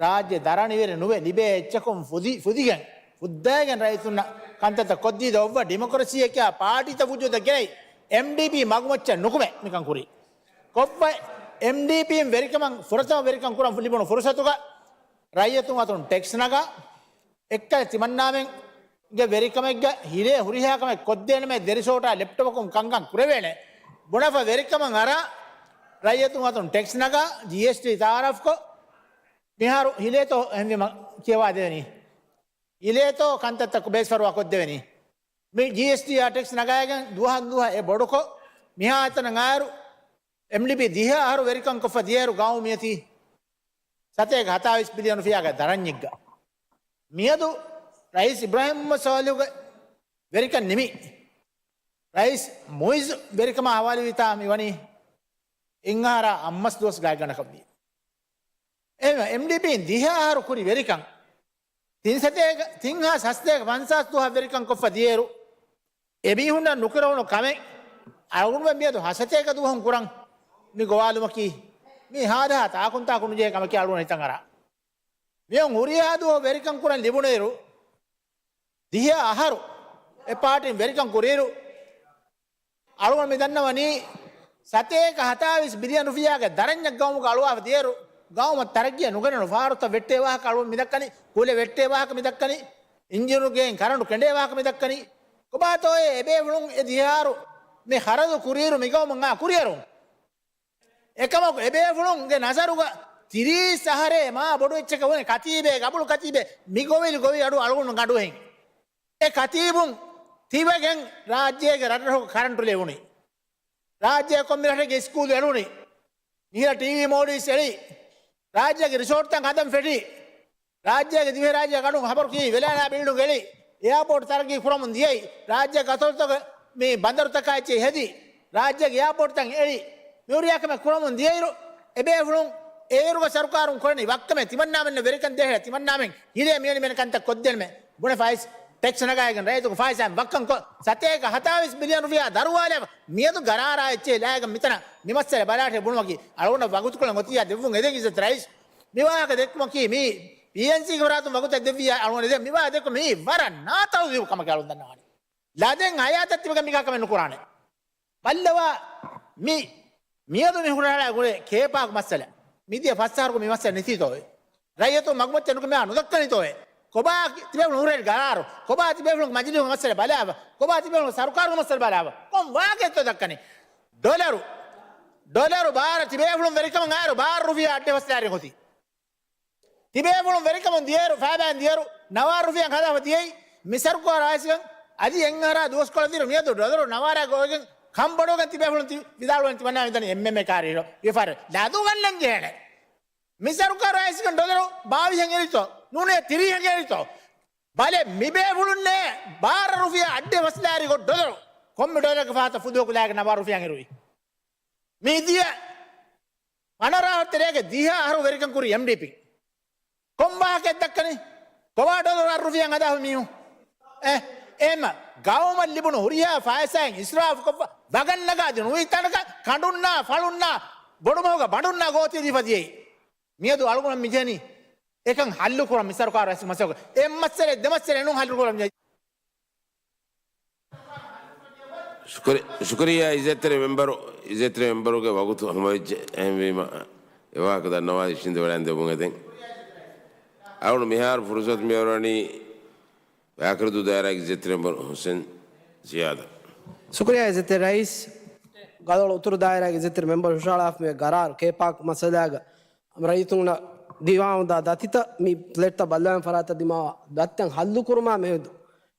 ރާއްޖެ ދަރަނިވެރި ނުވެ ލިބޭ އެއްޗަކުން ފުދި، ފުދިގެން، ފުއްދައިގެން ރައްޔިތުންނަށް ކަންތައްތައް ކޮށްދީދޯ އޮއްވަ ޑިމޮކްރަސީއެކޭ ޕާޓީތައް ވުޖޫދަށް ގެނައި، އެމްޑީޕީ މަގުމައްޗަށް ނުކުމެ މިކަން ކުރީ. ކޮށްފަ އެމްޑީޕީން ވެރިކަމަށް ފުރަތަމަ ވެރިކަން ކުރަން ލިބުނު ފުރުސަތުގަ ރައްޔިތުން އަތުން ޓެކްސް ނަގާ، އެއްކަލަ ތިމަންނާމެންގެ ވެރިކަމެއްގަ ހިލޭ ހުރިހާ ކަމެއް ކޮށްދޭނަމޭ ދެރިސޯޓާ ލެޕްޓޮޕަކުން ކަންކަން ކުރެވޭނެ. ބުނެފަ ވެރިކަމަށް އަރާ، ރައްޔިތުން އަތުން ޓެކްސް ނަގާ، ޖީއެސްޓީ ތައާރަފްކޮށް، މިހާރު ހިލޭތޯ އެހެންވީމަ ކިޔަވާ ދެވެނީ. ހިލޭތޯ ކަންތައްތައް ބޭސްފަރުވާ ކޮށްދެވެނީ. މި ޖީއެސްޓީއާ ޓެކްސް ނަގާގެން ދުވަހަށް ދުވަހަށް އެ ބޮޑުކޮށް، މިހާތަނަށް އާއިރު އެމްޑީޕީ ދިހަ އަހަރު ވެރިކަން ކޮށްފަ ދިޔައިރު ގައުމު މިއޮތީ ސަތޭކަ ހަތާވީސް ބިލިއަން ރުފިޔާގެ ދަރަންޏެއްގަ. މިއަދު ރައީސް އިބްރާހިމް މުހައްމަދު ސޯލިހުގެ ވެރިކަން ނިމި، ރައީސް މުއިއްޒު ވެރިކަމާ ހަވާލުވިތާ މިވަނީ އެއްއަހަރާ އަށްމަސް ދުވަސް ގާތްގަނޑަކަށްވީ. އެހެންވެ، އެމްޑީޕީން ދިހަ އަހަރު ކުރި ވެރިކަން، ތިން ސަތޭކަ، ތިން ހާސް ހަސަތޭކަ ފަންސާސް ދުވަހަށް ވެރިކަން ކޮށްފަ ދިޔައިރު، އެމީހުންނަށް ނުކުރެވުނު ކަމެއް އަޅުގަނޑުމެން މިއަދު ހަސަތޭކަ ދުވަހުން ކުރަން މި ގޮވާލުމަކީ، މީ ހާދަހާ ތާކުންތާކު ނުޖެހޭ ކަމަކީ އަޅުގަނޑު ހިތަށް އަރާ. މިއޮން ހުރިހާ ދުވަހު ވެރިކަން ކުރަން ލިބުނުއިރު، ދިހަ އަހަރު އެ ޕާޓީން ވެރިކަން ކުރިއިރު، އަޅުގަނޑު މި ދަންނަވަނީ ސަތޭކަ ހަތާވީސް ބިލިއަން ރުފިޔާގެ ދަރަންޏެއް ގައުމުގަ އަޅުވާފަ ދިޔައިރު، ގައުމަށް ތަރައްގީއެއް ނުގެނެވުނު ފަހަރުތައް ވެއްޓޭ ވާހަކަ އަޅުގަނޑު މި ދައްކަނީ، ކުލަ ވެއްޓޭ ވާހަކަ މި ދައްކަނީ، އިންޖީނުގެ ކަރަންޓު ކެނޑޭ ވާހަކަ މި ދައްކަނީ. ކޮބާތޯއޭ އެ ބޭފުޅުން އެ ދިހަ އަހަރު މި ޚަރަދު ކުރިއިރު މި ގައުމަށް އާ ކުރިއަރުން؟ އެކަމަކު އެބޭފުޅުންގެ ނަޒަރުގަ ތިރީސް އަހަރޭ މާ ބޮޑު އެއްޗަކަށް ވަނީ ކަތީބޭ، ގަބުޅު ކަތީބޭ، މި ގޮވެލި ގޮވި އަޑު އަޅުގަނޑު ގަޑުހެން. އެ ކަތީބުން ތިބެގެން ރާއްޖޭގެ ރަށްރަށުގަ ކަރަންޓު ލެވުނީ. ރާއްޖޭ ކޮންމެ ރަށެއްގެ ސްކޫލް އެޅުނީ. މިހިރަ ޓީވީ މޯލްޑިވްސް އެޅީ. ރާއްޖޭގެ ރިސޯޓްތައް ހަދަން ފެށީ. ރާއްޖޭގެ ދިވެހިރާއްޖެ ގަޑުން ހަބަރު ކިޔައި ވެލާނާ ބިލްޑިން އެޅި، އެއާޕޯޓް ތަރައްގީ ކުރަމުން ދިޔައީ، ރާއްޖޭގެ އަތޮޅުތަކުގެ މި ބަނދަރުތަކާ އެއްޗެހި ހެދި، ރާއްޖޭގެ އެއާޕޯޓްތައް އެޅި، މި ހުރިހާ ކަމެއް ކުރަމުން ދިޔައިރު، އެބޭފުޅުން އޭރުގެ ސަރުކާރުން ކުރަނީ ވައްކަމެއް ތިމަންނާމެންނަށް ވެރިކަން ދޭހައި ތިމަންނާމެން ހިލޭ މިޔަނި މިނެ ކަންތައް ކޮށްދޭންމެ ބުނެ ފައިސް ޓެކްސް ނަގާގެން ރައްޔިތުގެ ފައިސާއިން ވައްކަން ކޮށް، ސަތޭކަ ހަތާވީސް ބިލިއަން ރުފިޔާ ދަރުވާލެވ މިއަދު ގަރާރާ އެއްޗެހި ލާގެން މިތަނަށް މި މައްސަލަ ބަލާޓެ ބުނުމަކީ އަޅުގަނޑަށް ވަގުތުކޮޅެއް އޮތިއްޔާ ދެއްވުން އެދެން އިއްޒަތް ރައީސް. މި ވާހަކަ ދެއްކުމަކީ މީ ޕީއެންސީގެ ފަރާތުން ވަގުތެއް ދެއްވިއްޔާ އަޅުގަނޑު ދެން މި ވާހަކަ ދެއްކު މީ ވަރަށް ނާތަހުޒީބު ކަމަކަށް އަޅުގަނޑު ދަންނަވާނީ. ލަދެން ހަޔާތަށް ތިބެގެން މިކަހަލަ ކަމެއް ނުކުރާނެ. ބައްލަވާ މި މިއަދު މި ހުށަހަޅާ ގުޅޭ ކޭޕާކު މައްސަލަ. މިދިޔަ ފަސް އަހަރަކު މި މައްސަލަ ނިސީތޯއޭ؟ ރައްޔިތުން މަގުމައްޗަށް ނުކުމެ ނުދައްކަނީތޯއޭ؟ ކޮބާ ތިބޭފުޅުން ހުށަހެޅި ގަރާރު؟ ކޮބާ ތިބޭފުޅުން މަޖިލީހުގެ މައްސަލަ ބަލާފަ؟ ކޮބާ ތިބޭފުޅުން ސަރުކާރުގެ މައްސަލަ ބަލާފަ؟ ކޮން ވާހަކައެއްތޯ ދައްކަނީ؟ ޑޮލަރު، ޑޮލަރު ބާރަށް ތިބޭފުޅުން ވެރިކަމަށް އާއިރު ބާރަ ރުފިޔާ އައްޑިހަ ފަސް ލާރި ހޮތީ. ތިބޭފުޅުން ވެރިކަމުން ދިޔައިރު، ފައިބައިން ދިޔައިރު، ނަވާރަ ރުފިޔާ ހަދާފަ ދިޔައީ، މި ސަރުކާރު އައިސްގަން އަދި އެއްއަހަރާ ދުވަސްކޮޅަށް ދިޔައިރު މިއަދު ޑޮލަރު ނަވާރަ ގޮވެގެން ކަންބޮޑުވެގެން ތިބޭފުޅުން ތި-، ވިދާޅުވަން ތިމަންނާ މިދަނީ އެމްއެމްއޭ ކާރިއިރު ވިޔަފާރި ލަދުގަންނަން ޖެހޭނެ. މި ސަރުކާރު އައިސްގަން ޑޮލަރު ބާވީހަށް އެރިތޯ؟ ނޫނޭ ތިރީހަށް ގޭނެތޯ؟ ބަލެ މިބޭފުޅުންނޭ ބާރަ ރުފިޔާ އައްޑިހަ ފަސްލާރި ގޮ ޑޮލަރު. ކޮންމެ ޑޮލަރަކަށް ފަހަތަށް ފުދުވަކު ލާގެން ނަވާރަ ރުފިޔާ އިރުވި. މިދިޔަ ފަނަރަ އަހަރު ތެރޭގެ ދިހަ އަހަރު ވެރިކަން ކުރި އެމްޑީޕީ. ކޮން ވާހަކައެއް ދައްކަނީ؟ ކޮބާ ޑޮލަރު އަށް ރުފިޔާ ހަދާފަ މީހުން؟ އެ، އެހެމަ ގައުމަށް ލިބުނު ހުރިހާ ފައިސާއިން އިސްރާފުކޮށްފަ ވަގަށް ނަގާދިނު އުވި ތަނަކަށް ކަނޑުންނާ، ފަޅުންނާ، ބޮޑުމަހުގަ ބަނޑުންނާ ގޯތި ދީފަ ދިޔައީ. މިއަދު އަޅުގަނޑަށް މިޖެހެނީ އެކަން ހައްލު ކުރަން މި ސަރުކާރު އައިސް މަސައްކަތް. އެއް މައްސަލައެއް ދެ މައްސަލައެއް ނޫން ހައްލު ކުރަން. ޝުކުރި-، ޝުކުރިއްޔާ އިއްޒަތްތެރި މެންބަރު، އިއްޒަތްތެރި މެންބަރުގެ ވަގުތު ހަމަވެއްޖެ. އެހެންވީމަ، އެ ވާހަކަ ދަންނަވާ އިށީނދެވަޑައިން ދެމުން އެދެން. އަޅުގަނޑު މިހާރު ފުރުސަތު މިއޮރަނީ ވާކިރުދޫ ދާއިރާގެ އިއްޒަތްތެރި މެންބަރު ހުސެން ޒިޔާދަށް. ޝުކުރިއްޔާ އިއްޒަތްތެރި ރައީސް. ގަދޮޅު އުތުރު ދާއިރާގެ އިއްޒަތްތެރި މެންބަރު ހުށައަޅާފަ މި ގަރާރު ކޭޕާކް މައްސަލާގަ ރައްޔިތުންނަށް ދިމާވަންދާ ދަތިތައް މި ފްލެޓްތައް ބައްލަވާ ފަރާތަށް ދިމާވާ ދަތިތައް ހައްލު ކުރުމާ މެދު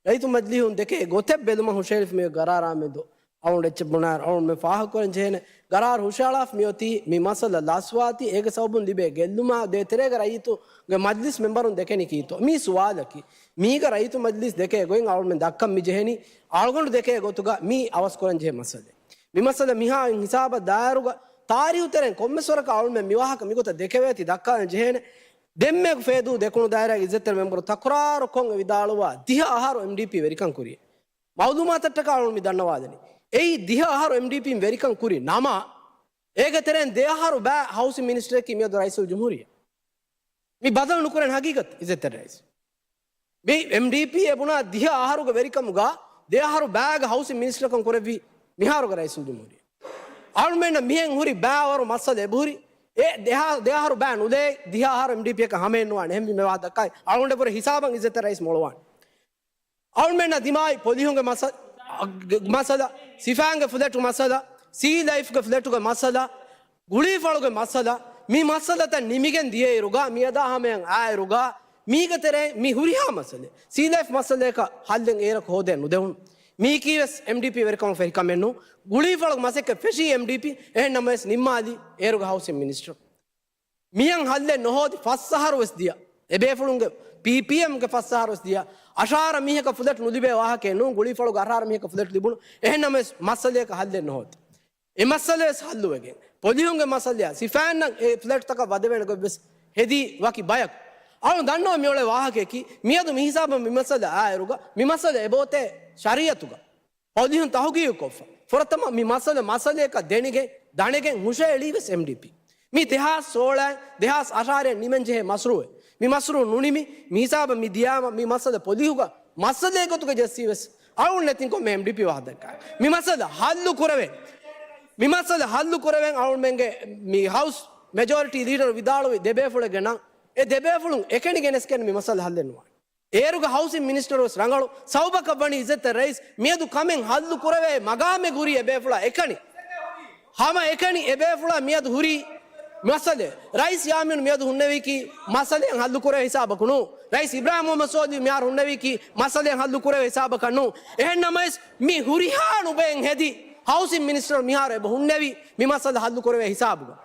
ރައްޔިތު މަޖިލީހުން ދެކޭ ގޮތެއް ބެލުމަށް ހުށައެޅިފަ މި ގަރާރާ މެދު އަޅުގަނޑު އެއްޗެއް ބުނާއިރު އަޅުގަނޑު މި ފާހަގަކުރަން ޖެހޭނެ ގަރާރު ހުށައަޅާފަ މިއޮތީ މި މައްސަލަ ލަސްވާތީ އޭގެ ސަބަބުން ލިބޭ ގެއްލުމާ ދޭތެރޭގަ ރައްޔިތުންގެ މަޖިލިސް މެންބަރުން ދެކެނީ ކީއްތޯ؟ މީ ސުވާލަކީ. މީގަ ރައްޔިތު މަޖިލިސް ދެކޭ ގޮތް އަޅުގަނޑުމެން ދައްކަން މި ޖެހެނީ އަޅުގަނޑު ދެކޭ ގޮތުގަ މީ އަވަސްކުރަން ޖެހޭ މައްސަލައެއް. މި މައްސަލަ މިހާ ހިސާބަށް ދާއިރުގަ ތާރީހު ތެރެއިން ކޮންމެސް ވަރަކަށް އަޅުމެން މި ވާހަކަ މިގޮތަށް ދެކެވޭތީ ދައްކާލަން ޖެހޭނެ. ދެންމެ ފޭދޫ ދެކުނު ދާއިރާގެ އިއްޒަތްތެރި މެންބަރު ތަކުރާރު ކޮށް އެ ވިދާޅުވާ ދިހަ އަހަރު އެމްޑީޕީ ވެރިކަން ކުރި. މައުލޫމާތަށްޓަކާ އަޅުން މި ދަންނަވާލަނީ. އެއީ ދިހަ އަހަރު އެމްޑީޕީން ވެރިކަން ކުރި ނަމަ، އޭގެ ތެރެއިން ދެ އަހަރު ބައި ހައުސިން މިނިސްޓަރަކީ މިއަދު ރައީސުލް ޖުމްހޫރިއްޔާ. މި ބަދަލު ނުކުރެން ހަގީގަތު އިއްޒަތްތެރި ރައީސް. މި އެމްޑީޕީ އެ ބުނާ ދިހަ އަހަރުގެ ވެރިކަމުގަ ދެ އަހަރު ބައިގެ ހައުސިން މިނިސްޓަރކަން ކުރެއްވީ މިހާރުގެ ރައީސުލް ޖުމްހޫރިއްޔާ. އަޅުމެންނަށް މިހެން ހުރި ބައިވަރު މައްސަލަ އެބަހުރި. އެ ދެ އަ-، ދެ އަހަރު ބައި ނުލޭ ދިހަ އަހަރު އެމްޑީޕީއަކަށް ހަމައެއް ނުވާނެ. އެހެންވީމަ އެވާ ދައްކާ އަޅުގަނޑަށް ވުރެ ހިސާބަށް އިއްޒަތްތެރި ރައީސް މޮޅުވާނެ. އަޅުމެންނަށް ދިމާވި ޕޮލިހުންގެ މަސަ-، މައްސަލަ، ސިފައިންގެ ފްލެޓު މައްސަލަ، ސީ ލައިފްގެ ފްލެޓުގެ މައްސަލަ، ގުޅީފަޅުގެ މައްސަލަ، މި މައްސަލަތައް ނިމިގެން ދިޔައިރުގަ، މިއަދާ ހަމަޔަށް އާއިރުގަ، މީގެ ތެރެއިން މި ހުރިހާ މައްސަލައެއް، ސީލައިފް މައްސަލަޔަކަށް ހައްލެއް އޭރަކު ހޯދައެއް ނުދެވުނު. މީކީވެސް އެމްޑީޕީ ވެރިކަމަށް ފެށި ކަމެއް ނޫން. ގުޅީފަޅުގެ މަސައްކަތް ފެށީ އެމްޑީޕީ، އެހެން ނަމަވެސް ނިންމާލީ އޭރުގެ ހައުސިން މިނިސްޓަރު. މިހެން ހައްލެއް ނުހޯދި ފަސް އަހަރު ވެސް ދިޔަ. އެބޭފުޅުންގެ ޕީޕީއެމްގެ ފަސް އަހަރު ވެސް ދިޔަ. އަށާރަ މީހަކަށް ފުލެޓް ނުލިބޭ ވާހަކައެއް ނޫން، ގުޅީފަޅުގެ އަށާރަ މީހަކަށް ފުލެޓް ލިބުނު. އެހެން ނަމަވެސް މައްސަލަޔަކަށް ހައްލެއް ނުހޯދި. އެ މައްސަލަ ވެސް ހައްލުވެގެން، ޕޮލިހުންގެ މައްސަލަޔާ ސިފައިންނަށް އެ ފްލެޓްތަކަށް ވަދެވޭނެ ގޮތް ވެސް ހެދީ ވަކި ބަޔަކު. އަޅުން ދަންނަވަން މިއުޅޭ ވާހަކަޔަކީ، މިއަދު މި ހިސާބަށް މި މައްސަލަ އާއިރުގަ، މި މައްސަލަ އެބައޮތޭ ޝަރީއަތުގަ. ޕޮލިހުން ތަހުގީގު ކޮށްފަ. ފުރަތަމަ މި މައްސަލަ މައްސަލަޔަކަށް ދެނިގެން، ދަނެގެން ހުށައެޅީ ވެސް އެމްޑީޕީ. މި ދެހާސް ސޯޅަ، ދެހާސް އަށާރަ ނިމެން ޖެހޭ މަސްރޫއެއް. މި މަސްރޫ ނުނިމި، މި ހިސާބަށް މި ދިޔާމަ، މި މައްސަލަ ޕޮލިހުގަ މައްސަލައެއް ގޮތުގަ ޖެއްސީ ވެސް އަޅުން ނެތިން ކޮންމެ އެމްޑީޕީ ވާހަކަ ދައްކާ. މި މައްސަލަ ހައްލު ކުރެވެން. މި މައްސަލަ ހައްލު ކުރެވެން އަޅުމެންގެ މި ހައުސް މެޖޯރިޓީ ލީޑަރު ވިދާޅުވި ދެބޭފުޅެއްގެ ނަން. އެ ދެބޭފުޅުން އެކަނި ގެނެސްގެން މި މައްސަލަ ހައްލެއް ނުވާނެ. އޭރުގެ ހައުސިން މިނިސްޓަރު ވެސް ރަނގަޅު ސަބަބަކަށް ވަނީ އިއްޒަތްތެރި ރައީސް މިއަދު ކަމެއް ހައްލު ކުރެވޭ މަގާމެއް ހުރީ އެބޭފުޅާ އެކަނި. ހަމަ އެކަނި އެބޭފުޅާ މިއަދު ހުރީ މައްސަލައެއް. ރައީސް ޔާމީނު މިއަދު ހުންނެވީކީ މައްސަލައެއް ހައްލު ކުރެވޭ ހިސާބަކު ނޫން. ރައީސް އިބްރާހިމް މުހައްމަދު ސޯލިހު މިހާރު ހުންނެވީކީ މައްސަލައެއް ހައްލު ކުރެވޭ ހިސާބަކަށް ނޫން. އެހެން ނަމަވެސް މި ހުރިހާ ނުބައެއް ހެދި ހައުސިން މިނިސްޓަރު މިހާރު އެބަ ހުންނެވީ މި މައްސަލަ ހައްލު ކުރެވޭ ހިސާބުގަ.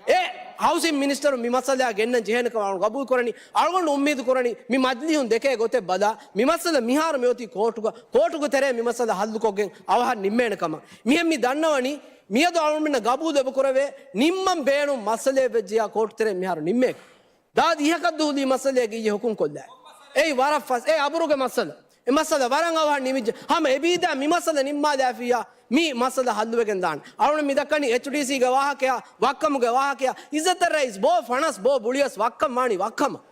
އެ ހައުސިން މިނިސްޓަރު މި މައްސަލައާ ގެންނަން ޖެހޭނެ ކަމަށް ގަބޫލު ކުރަނީ. އަޅުގަނޑު އުއްމީދު ކުރަނީ މި މަޖިލީހުން ދެކޭ ގޮތެއް ބަލާ، މި މައްސަލަ މިހާރު މިއޮތީ ކޯޓުގަ، ކޯޓުގެ ތެރޭ މި މައްސަލަ ހައްލުކޮށްގެން އަވަހަށް ނިންމޭނެ ކަމަށް. މިހެން މި ދަންނަވަނީ، މިއަދު އަޅުގަނޑުމެންނަށް ގަބޫލު އެބަ ކުރެވޭ، ނިންމަން ބޭނުން މައްސަލައެއް ވެއްޖެޔާ ކޯޓު ތެރޭ މިހާރު ނިންމޭކަށް. ދާދި އިހަކަށް ދޫލީ މައްސަލައެއްގެ އިއްޔެ ހުކުމް ކޮށްލާ. އެއީ ވަރަށް ފަސް، އެ އަބުރުގެ މައްސަލަ. އެ މައްސަލަ ވަރަށް އަވަހަށް ނިމިއްޖެ. ހަމަ އެބީދާ މި މައްސަލަ ނިންމާލާފިއްޔާ، މި މައްސަލަ ހައްލުވެގެން ދާނެ. އަޅުގަނޑު މި ދައްކަނީ އެޗްޑީސީގެ ވާހަކަޔާ، ވައްކަމުގެ ވާހަކަޔާ. އިއްޒަތްތެރި ރައީސް ބޯ ފަނަސް ބޯ ބުޅިޔަސް ވައްކަން ވާނީ ވައްކަމަށް.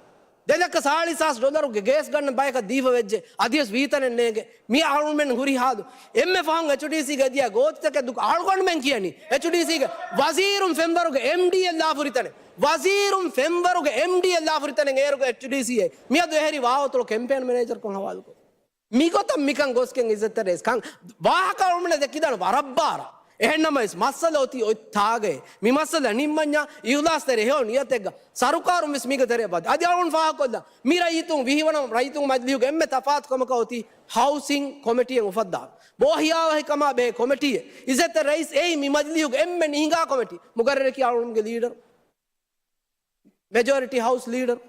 ދެލައްކަ ސާޅީސް ހާސް ޑޮލަރުގެ ގޭސް ގަންނަ ބަޔަކަށް ދީފަ ވެއްޖެ. އަދިވެސް ވީތަނެއް ނޭނގެ. މި އަޅުމެން ހުރި ހާލު. އެންމެ ފަހުން އެޗްޑީސީގެ ދިޔަ ގޯތިތަކެއް ދުކަ އަޅުގަނޑުމެން ކިޔަނީ. އެޗްޑީސީގެ ވަޒީރުން ފެންވަރުގެ އެމްޑީއެއް ލާފުރިތަނެއް. ވަޒީރުން ފެންވަރުގެ އެމްޑީއެއް ލާފުރިތަނެއް އޭރުގެ އެޗްޑީސީއޭ. މިއަދު އެހެރި ވާވަތޮޅު ކެމްޕޭން މެނޭޖަރުކަން ހަވާލުކޮށް. މިގޮތަށް މިކަން ގޮސްގެން އިއްޒަތްތެރި ރައީސް ކަން ވާހަކަ އަޅުމެންނަށް ދެއްކިދާނެ ވަރަށް ބާރަށް. އެހެން ނަމަވެސް މައްސަލަ އޮތީ އޮތް ތާގައޭ. މި މައްސަލަ ނިންމަންޏާ އިހުލާސްތެރި ހެޔޮ ނިޔަތެއްގަ ސަރުކާރުން ވެސް މީގެ ތެރެއަށް ވަދެ. އަދި އަޅުން ފާހަގަކޮށްލަން. މި ރައްޔިތުން ވިހިވަނަ ރައްޔިތުން މަޖިލީހުގެ އެންމެ ތަފާތު ކަމަކަށް އޮތީ ހައުސިން ކޮމިޓީއެއް އުފައްދާ. ބޯހިޔާވަހިކަމާ ބެހޭ ކޮމިޓީއެއް. އިއްޒަތްތެރި ރައީސް އެއީ މި މަޖިލީހުގެ އެންމެ ނިހިނގާ ކޮމިޓީ. މުގައްރަރަކީ އަޅުންގެ ލީޑަރު. މެޖޯރިޓީ ހައުސް ލީޑަރު.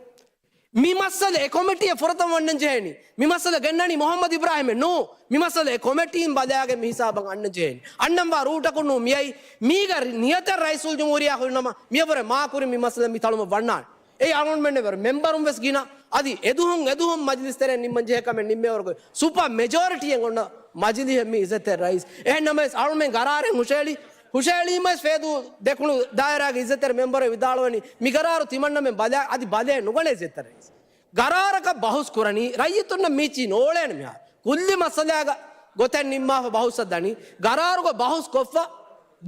މި މައްސަލަ އެ ކޮމިޓީއަށް ފުރަތަމަ އަންނަން ޖެހޭނީ. މި މައްސަލަ ގެންނަނީ މުހައްމަދު އިބްރާހިމެއް ނޫ. މި މައްސަލަ އެ ކޮމިޓީން ބަލާގެން މި ހިސާބަށް އަންނަން ޖެހޭނީ. އަންނަންވާ ރޫޓަކުން ނޫ މިއައީ. މީގަ ރި-، ނިޔަތަށް ރައީސުލްޖުމްހޫރިއްޔާ ހުރިނަމަ، މިޔަށްވުރެ މާކުރިން މި މައްސަލަ މި ތަޅުމަށް ވަންނާނެ. އެއީ އަޅުގަނޑުމެންނަށް ވެރި މެމްބަރުން ވެސް ގިނަ. އަދި އެދުހުން އެދުހުން މަޖިލިސް ތެރެއިން ނިންމަން ޖެހޭ ކަމެއް ނިންމޭވަރުގެ ސުޕަ މެޖޯރިޓީއެއް އޮންނަ މަޖިލީހެއް މި އިއްޒަތްތެރި ރައީސް. އެހެން ނަމަވެސް އަޅުމެން ގަރާރެއް ހުށައެޅި، ހުށައެޅީމަވެސް ފޭދޫ ދެކުނު ދާއިރާގެ އިއްޒަތްތެރި މެމްބަރު ވިދާޅުވަނީ މި ގަރާރު ތިމަންނަމެން ބަލާ، އަދި ބަލައެއް ނުގަނޭ އިއްޒަތްތެރި ރައީސް. ގަރާރަކަށް ބަހުސް ކުރަނީ ރައްޔިތުންނަށް މީޗީ ނޯޅޭނެ މިހާރު. ކުއްލި މައްސަލާގަ ގޮތެއް ނިންމާފަ ބަހުސްއަށް ދަނީ، ގަރާރުގަ ބަހުސް ކޮށްފަ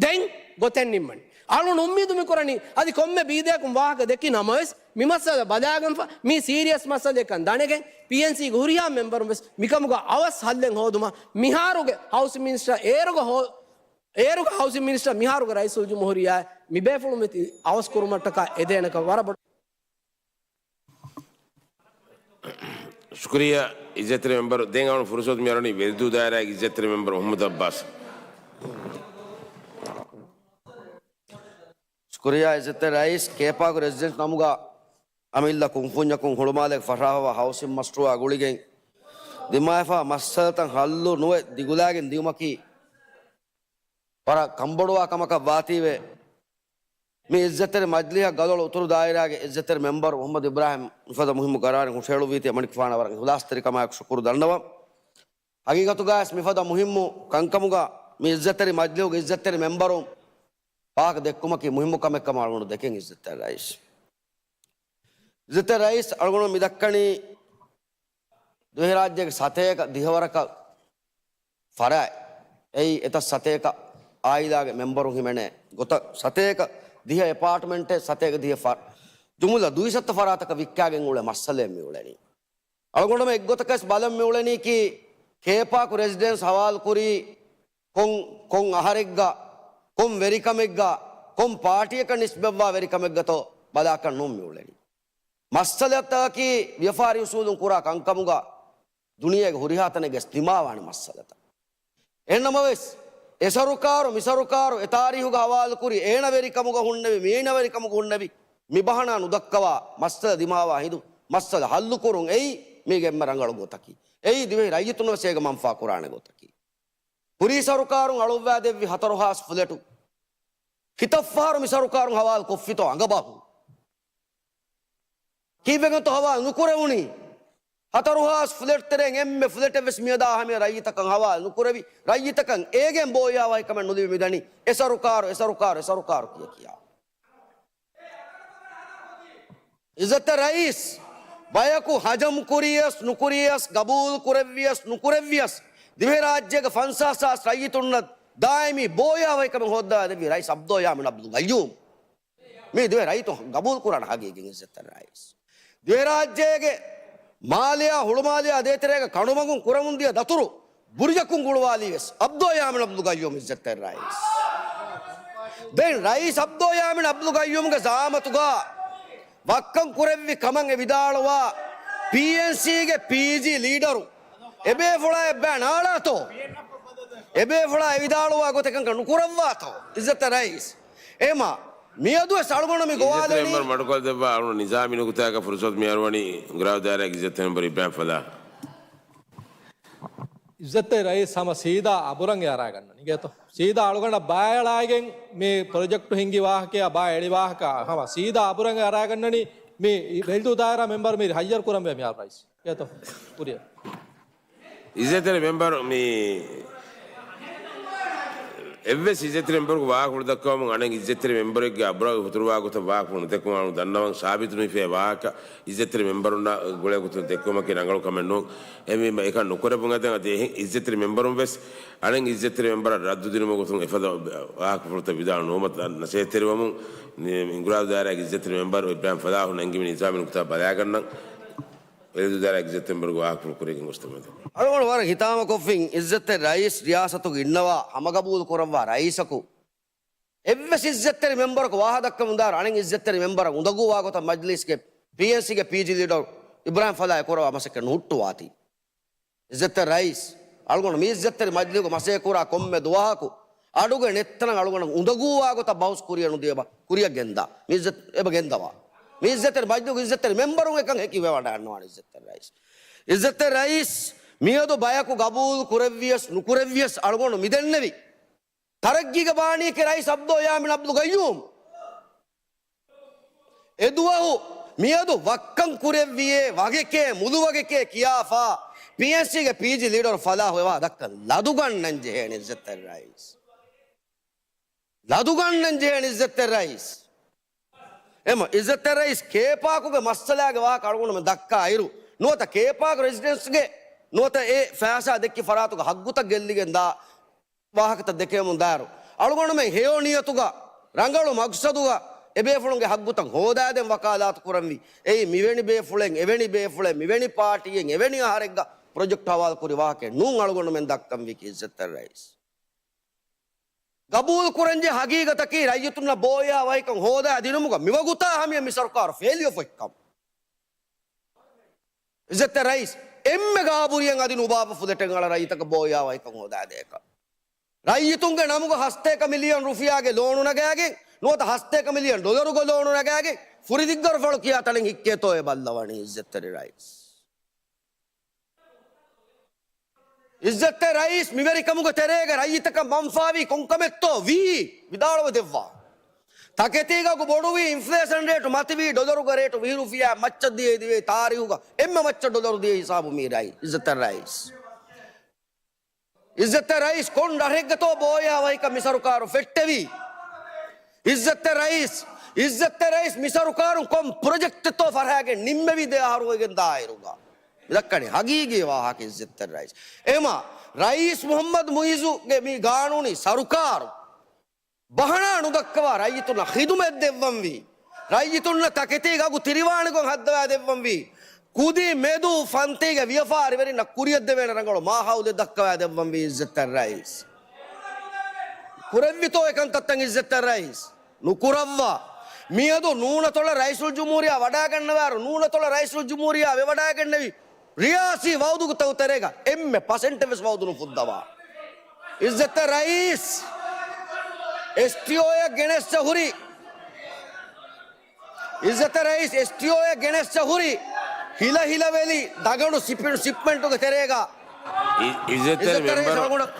ދެން ގޮތެއް ނިންމަނީ. އަޅުން އުއްމީދު މި ކުރަނީ، އަދި ކޮންމެ ބީދަޔަކުން ވާހަކަ ދެއްކި ނަމަވެސް، މި މައްސަލަ ބަލާގެންފަ، މީ ސީރިއަސް މައްސަލައެއްކަން ދަނެގެން، ޕީއެންސީގެ ހުރިހާ މެމްބަރުން ވެސް މިކަމުގަ އަވަސް ހައްލެއް ހޯދުމަށް، މިހާރުގެ ހައުސިން މިނިސްޓަރ އޭރުގަ ހޯ-، އޭރުގެ ހައުސިން މިނިސްޓަރ މިހާރުގެ ރައީސުލްޖުމްހޫރިއްޔާ މި ބޭފުޅުން ވެތި އަވަސް ކުރުމަށްޓަކާ އެދޭނެކަން ވަރަށް ބޮޑަށް ޝުކުރިއްޔާ އިއްޒަތްތެރި މެމްބަރު. ދެން އަޅުން ފުރުސަތު މިއަރުނީ ވެލިދޫ ދާއިރާގެ އިއްޒަތްތެރި މެމްބަރު މުހައްމަދު އައްބާސް. ޝުކުރިއްޔާ އިއްޒަތްތެރި ރައީސް. ކޭޕާކު ރެސިޑެންޓް ނަމުގަ އަމިއްލަ ކުންފުންޏަކުން ހުޅުމާލޭގެ ފަށާފަވާ ހައުސިން މަޝްރޫއާ ގުޅިގެން ދިމާވެފާ މައްސަލަތައް ހައްލު ނުވެ ދިގުލާގެން ދިޔުމަކީ ވަރަށް ކަންބޮޑުވާ ކަމަކަށް ވާތީވެ، މި އިއްޒަތްތެރި މަޖިލީހަށް ގަލޮޅު އުތުރު ދާއިރާގެ އިއްޒަތްތެރި މެމްބަރު މުހައްމަދު އިބްރާހިމް މިފަދަ މުހިއްމު ގަރާރެއް ހުށަހެޅުއްވީތީ އެމަނިކުފާނަށް ވަރަށް އިޚްލާޞްތެރިކަމާއެކު ޝުކުރު ދަންނަވަން. ހަގީގަތުގައިވެސް މިފަދަ މުހިއްމު ކަންކަމުގަ މި އިއްޒަތްތެރި މަޖިލީހުގެ އިއްޒަތްތެރި މެމްބަރުން ވާހަކަ ދެއްކުމަކީ މުހިއްމު ކަމެއްކަމަށް އަޅުގަނޑު ދެކެން އިއްޒަތްތެރި ރައީސް. އިއްޒަތްތެރި ރައީސް އަޅުގަނޑު މި ދައްކަނީ ދިވެހިރާއްޖޭގެ ސަތޭކަ ދިހަވަރަކަށް ފަރާތް. އެއީ އެތައް ސަތޭކަ އާއިލާގެ މެމްބަރުން ހިމެނޭ ގޮތަށް ސަތޭކަ ދިހަ އެޕާޓްމަންޓެއް، ސަތޭކަ ދިހަ ފަރާތް. ޖުމުލަ ދުއިސައްތަ ފަރާތަކަށް ވިއްކާގެން އުޅޭ މައްސަލައެއް މި އުޅެނީ. އަޅުގަނޑުމެން އެއްގޮތަކަސް ބަލަން މި އުޅެނީކީ ކޭޕާކު ރެސިޑެންސް ހަވާލުކުރީ ކޮން، ކޮން އަހަރެއްގަ، ކޮން ވެރިކަމެއްގަ، ކޮން ޕާޓީއަކަށް ނިސްބަތްވާ ވެރިކަމެއްގަތޯ ބަލާކަށް ނޫން މި އުޅެނީ. މައްސަލަތަކީ ވިޔަފާރި އުސޫލުން ކުރާ ކަންކަމުގަ ދުނިޔޭގެ ހުރިހާ ތަނެއްގަސް ދިމާވާނެ މައްސަލަތައް. އެހެންނަމަވެސް، އެ ސަރުކާރު، މި ސަރުކާރު، އެ ތާރީހުގަ ހަވާލުކުރި، އޭނަ ވެރިކަމުގަ ހުންނެވި، މީނަ ވެރިކަމުގަ ހުންނެވި، މި ބަހަނާ ނުދައްކަވާ، މައްސަލަ ދިމާވާ ހިނދު، މައްސަލަ ހައްލުކުރުން އެއީ މީގެ އެންމެ ރަނގަޅު ގޮތަކީ. އެއީ ދިވެހި ރައްޔިތުންނަށް ވެސް އޭގަ މަންފާ ކުރާނެ ގޮތަކީ. ކުރީ ސަރުކާރުން އަޅުއްވާދެއްވި ހަތަރު ހާސް ފުލެޓު ކިތައްފަހަރު މި ސަރުކާރުން ހަވާލު ކޮށްފިތޯ އަނގަބަހު. ކީއްވެގެންތޯ ހަވާލު ނުކުރެވުނީ؟ ހަތަރު ހާސް ފުލެޓް ތެރެއިން އެންމެ ފުލެޓެއް ވެސް މިއަދާ ހަމަޔަށް ރައްޔިތަކަށް ހަވާލު ނުކުރެވި، ރައްޔިތަކަށް އޭގެން ބޯއްޔާ ވަހިކަމެއް ނުލިބި މިދަނީ އެ ސަރުކާރު، އެ ސަރުކާރު، އެ ސަރުކާރު ކިޔަ ކިޔާ. އިއްޒަތްތެރި ރައީސް، ބަޔަކު ހަޖަމް ކުރިޔަސް ނުކުރިޔަސް، ގަބޫލު ކުރެއްވިޔަސް ނުކުރެއްވިޔަސް، ދިވެހިރާއްޖޭގެ ފަންސާސް ހާސް ރައްޔިތުންނަށް ދާއިމީ ބޯއްޔާ ވަހިކަމެއް ހޯއްދަވާދެއްވި ރައީސް އަބްދޯ ޔާމީން އަބްދުލް ގައްޔޫމް. މީ ދިވެހި ރައްޔިތުން ގަބޫލު ކުރާނެ ހަގީގީން އިއްޒަތްތެރި ރައީސް. ދިވެހިރާއްޖޭގެ މާލެއާ ހުޅުމާލެއާ ދޭތެރޭގަ ކަނޑުމަގުން ކުރަމުން ދިޔަ ދަތުރު ބުރުޖަކުން ގުޅުވާލީ ވެސް އަބްދޯ ޔާމީން އަބްދުލް ގައްޔޫމް އިއްޒަތްތެރި ރައީސް. ދެން ރައީސް އަބްދޯ ޔާމީން އަބްދުލް ގައްޔޫމްގެ ޒައާމަތުގަ ވައްކަން ކުރެއްވި ކަމަށް އެ ވިދާޅުވާ ޕީއެންސީގެ ޕީޖީ ލީޑަރު އެބޭފުޅާ އެއްބައި ނާޅާތޯ؟ އެބޭފުޅާ އެ ވިދާޅުވާ ގޮތެއް ކަންކަން ނުކުރައްވާތޯ އިއްޒަތްތެރި ރައީސް؟ އެހެމާ މިއަދުވެސް އަޅުގަނޑު މި އިއްޒަތްތެރި ގޮވާލަނީ. މެމްބަރު މަޑުކޮށްދެއްވާ އަޅުގަނޑު ނިޒާމީ ނުކުތާއަކަށް ފުރުސަތު މިއަރުވަނީ އުނގަރާވިދާއިރާގެ އިއްޒަތްތެރި މެމްބަރު އިބްރާހިމް ފަލާހް. އިއްޒަތްތެރި ރައީސް ހަމަ ސީދާ އަބުރަށް އަރާގަންނަނީ ގޭތޯ؟ ސީދާ އަޅުގަނޑަށް ބާއެޅާގެން މި ޕްރޮޖެކްޓު ހިންގި ވާހަކަޔާ ބާ އެޅި ވާހަކަ ހަމަ ސީދާ އަބުރަށް އަރާގަންނަނީ މި ވެލިދޫ ދާއިރާ މެމްބަރު މި ހައްޔަރު ކުރަންވޭ މިހާރު ރައީސް. ގޭތޯ؟ ކުރިއަށް. އިއްޒަތްތެރި މެމްބަރު މި އެއްވެސް އިއްޒަތްތެރި މެމްބަރުގެ ވާހަކަފުޅު ދައްކަވަމުން އަނެއް އިއްޒަތްތެރި މެމްބަރެއްގެ އަބުރަށް ހުތުރުވާ ގޮތަށް ވާހަކަފުޅު ނުދެއްކުމަށް އަޅު ދަންނަވަން. ސާބިތު މި ފޭ ވާހަކަ އިއްޒަތްތެރި މެމްބަރުންނާ ގުޅޭ ގޮތުން ދެއްކުމަކީ ރަނގަޅު ކަމެއް ނޫން. އެހެންވީމަ އެކަން ނުކުރެއްވުން އަދި އެހެން އިއްޒަތްތެރި މެމްބަރުން ވެސް އަނެއް އިއްޒަތްތެރި މެމްބަރަށް ރައްދު ދިނުމުގެ ގޮތުން އެފަދަ ވާހަކަފުޅުތައް ވިދާޅު ނުވުމަށް ނަސޭހަތްތެރިވަމުން، އިނގުރާދު ދާއިރާގެ އިއްޒަތްތެރި މެމްބަރު އިބްރާހިމް ފަލާހު ނެންގިވި ނިޒާމީ ނުކުތާ ބަލާގަންނަން. ވެލިދޫ ދާއިރާގެ އިއްޒަތްތެރި މެމްބަރުގެ ވާހަކަފުޅު ކުރިއަށް ގެންގޮސްދެމުން. އަޅުގަނޑު ވަރަށް ހިތާމަކޮށްފިން އިއްޒަތްތެރި ރައީސް ރިޔާސަތުގެ އިންނަވާ ހަމަގަބޫލު ކުރައްވާ ރައީސަކު އެއްވެސް އިއްޒަތްތެރި މެމްބަރަކު ވާހަ ދައްކަމުންދާއިރު އަނެއް އިއްޒަތްތެރި މެމްބަރަށް އުނދަގޫވާ ގޮތަށް މަޖްލީސްގެ ޕީއެންސީގެ ޕީޖީ ލީޑަރު އިބްރާހިމް ފަލާހް ކުރައްވާ މަސައްކަތް ނުހުއްޓުވާތީ. އިއްޒަތްތެރި ރައީސް، އަޅުގަނޑު މި އިއްޒަތްތެރި މަޖްލީހުގެ މަސައްކަތް ކުރާ ކޮންމެ ދުވަހަކު އަޑުގެ ނެތްތަނަށް އަޅުގަނޑަށް އުނދަގޫވާ ގޮތަށް ބަހުސް ކުރިއަށް ނުދިޔަބަ، ކުރިއަށް ގެންދާ. މި އިއްޒަތް އެބަ ގެންދަވާ. މި އިއްޒަތްތެރި މަޖިލީހުގެ އިއްޒަތްތެރި މެމްބަރުން އެކަން ހެކިވެވަޑައިގަންނަވާނެ އިއްޒަތްތެރި ރައީސް. އިއްޒަތްތެރި ރައީސް މިއަދު ބަޔަކު ގަބޫލު ކުރެއްވިޔަސް ނުކުރެއްވިޔަސް އަޅުގަނޑު މިދެންނެވި ތަރައްގީގެ ބާނީއަކީ ރައީސް އަބްދުﷲ ޔާމީން އަބްދުލް ގައްޔޫމް. އެދުވަހު މިއަދު ވައްކަން ކުރެއްވިޔޭ ވަގެކޭ މުލުވަގެކޭ ކިޔާފާ ޕީއެންސީގެ ޕީޖީ ލީޑަރު ފަލާހު އެވާ ދައްކަން ލަދުގަންނަން ޖެހޭނެ އިއްޒަތްތެރި ރައީސް. ލަދުގަންނަން ޖެހޭނެ އިއްޒަތްތެރި ރައީސް. އެމަ އިއްޒަތްތެރި ރައީސް ކޭޕާކުގެ މައްސަލާގެ ވާހަކަ އަޅުގަނޑުމެން ދައްކާ އިރު، ނުވަތަ ކޭޕާކު ރެސިޑެންސްގެ ނުވަތަ އެ ފައިސާ ދެއްކި ފަރާތުގެ ހައްގުތައް ގެއްލިގެން ދާ ވާހަކަތައް ދެކެމުން ދާއިރު، އަޅުގަނޑުމެން ހެޔޮ ނިޔަތުގަ، ރަނގަޅު މަގްސަދުގަ އެބޭފުޅުންގެ ހައްގުތައް ހޯދާދޭން ވަކާލާތު ކުރަންވީ. އެއީ މިވެނި ބޭފުޅެއް، އެވެނި ބޭފުޅެއް، މިވެނި ޕާޓީއެއް، އެވެނި އަހަރެއްގަ ޕްރޮޖެކްޓް ހަވާލު ކުރި ވާހަކައެއް ނޫން އަޅުގަނޑުމެން ދައްކަންވީކީ އިއްޒަތްތެރި ރައީސް. ގަބޫލު ކުރަންޖެހޭ ހަގީގަތަކީ ރައްޔިތުންނަށް ބޯއްޔާ ވަހިކަން ހޯދާ ދިނުމުގަ މިވަގުތާ ހަމަޔަށް މި ސަރުކާރު ފެއިލްއޮފް އޮތްކަމަށް. އިއްޒަތްތެރި ރައީސް، އެންމެ ގާބުރިއެއް އަދި ނުބާބަފުލެޓެއް އަޅާ ރައްޔިތަކަށް ބޯއްޔާ ވަހިކަން ހޯދާދޭކަށް. ރައްޔިތުންގެ ނަމުގަ ހަސަތޭކަ މިލިއަން ރުފިޔާގެ ލޯނު ނަގާގެން، ނުވަތަ ހަސަތޭކަ މިލިއަން ޑޮލަރުގެ ލޯނު ނަގާގެން، ފުރި ދިއްގަރު ފަޅު ކިޔާ ތަނެއް ހިއްކޭތޯއޭ ބައްލަވަނީ އިއްޒަތްތެރި ރައީސް. އިއްޒަތްތެރި ރައީސް، މިވެރިކަމުގެ ތެރޭގަ ރައްޔިތަކަށް މަންފާވީ ކޮންކަމެއްތޯ ވީ؟ ވިދާޅުވެ ދެއްވާ. ތަކެތީގަ އަގު ބޮޑުވީ، އިންފްލޭޝަން ރޭޓު މަތިވީ، ޑޮލަރުގެ ރޭޓު ވިހި ރުފިޔާ މައްޗަށް ދިޔައީ ދިވެހި ތާރީހުގަ އެންމެ މައްޗަށް ޑޮލަރު ދިޔަ ހިސާބު މީ ރައީ، އިއްޒަތްތެރި ރައީސް. އިއްޒަތްތެރި ރައީސް، ކޮން ރަށެއްގަތޯ ބޯއްޔާ ވަހިކަން މި ސަރުކާރު ފެއްޓެވީ؟ އިއްޒަތްތެރި ރައީސް، އިއްޒަތްތެރި ރައީސް، މި ސަރުކާރުން ކޮން ޕްރޮޖެކްޓެއްތޯ ފަރާގެން ނިންމެވީ ދެ އަހަރު އޮތްގެން ދާއިރުގަ؟ މި ދައްކަނީ ހަގީގީ ވާހަކަ އިއްޒަތްތެރި ރައީސް. އެމަ ރައީސް މުހައްމަދު މުއިއްޒުގެ މި ގާނޫނީ ސަރުކާރު ބަހަނާ ނުދައްކަވާ ރައްޔިތުންނަށް ޚިދުމަތް ދެއްވަންވީ. ރައްޔިތުންނަށް ތަކެތީގަ އަގު ތިރިވާނެކޮށް ހައްދަވާ ދެއްވަންވީ. ކުދި މެދު ފަންތީގެ ވިޔަފާރިވެރިންނަށް ކުރިއަށްދެވޭނެ ރަނގަޅު މާހައުލެއް ދައްކަވާ ދެއްވަންވީ އިއްޒަތްތެރި ރައީސް. ކުރެއްވިތޯ އެކަންތައްތައް އިއްޒަތްތެރި ރައީސް؟ ނުކުރައްވާ. މިއަދު ނޫނަތޮޅަށް ރައީސުލްޖުމްހޫރިއްޔާ ވަޑައިގަންނަވާއިރު، ނޫނަތޮޅަށް ރައީސުލްޖުމްހޫރިއްޔާ ވެވަޑައިގެންނެވި ރިޔާސީ ވައުދުތަކުގެ ތެރޭގަ އެންމެ ޕަސެންޓެއް ވެސް ވައުދު ނުފުއްދަވާ. އިއްޒަތްތެރި ރައީސް، އެސްޓީއޯއަށް ގެނެއްސަ ހުރި، އިއްޒަތްތެރި ރައީސް، އެސްޓީއޯއަށް ގެނެއްސަ ހުރި ހިލަ ހިލަވެލި ދަގަނޑު ސިޕް-، ޝިޕްމަންޓުގެ ތެރޭގަ. އި-، އިއްޒަތްތެރި އިއްޒަތްތެރި ރައީސް މެމްބަރު، އަޅުގަނޑަށް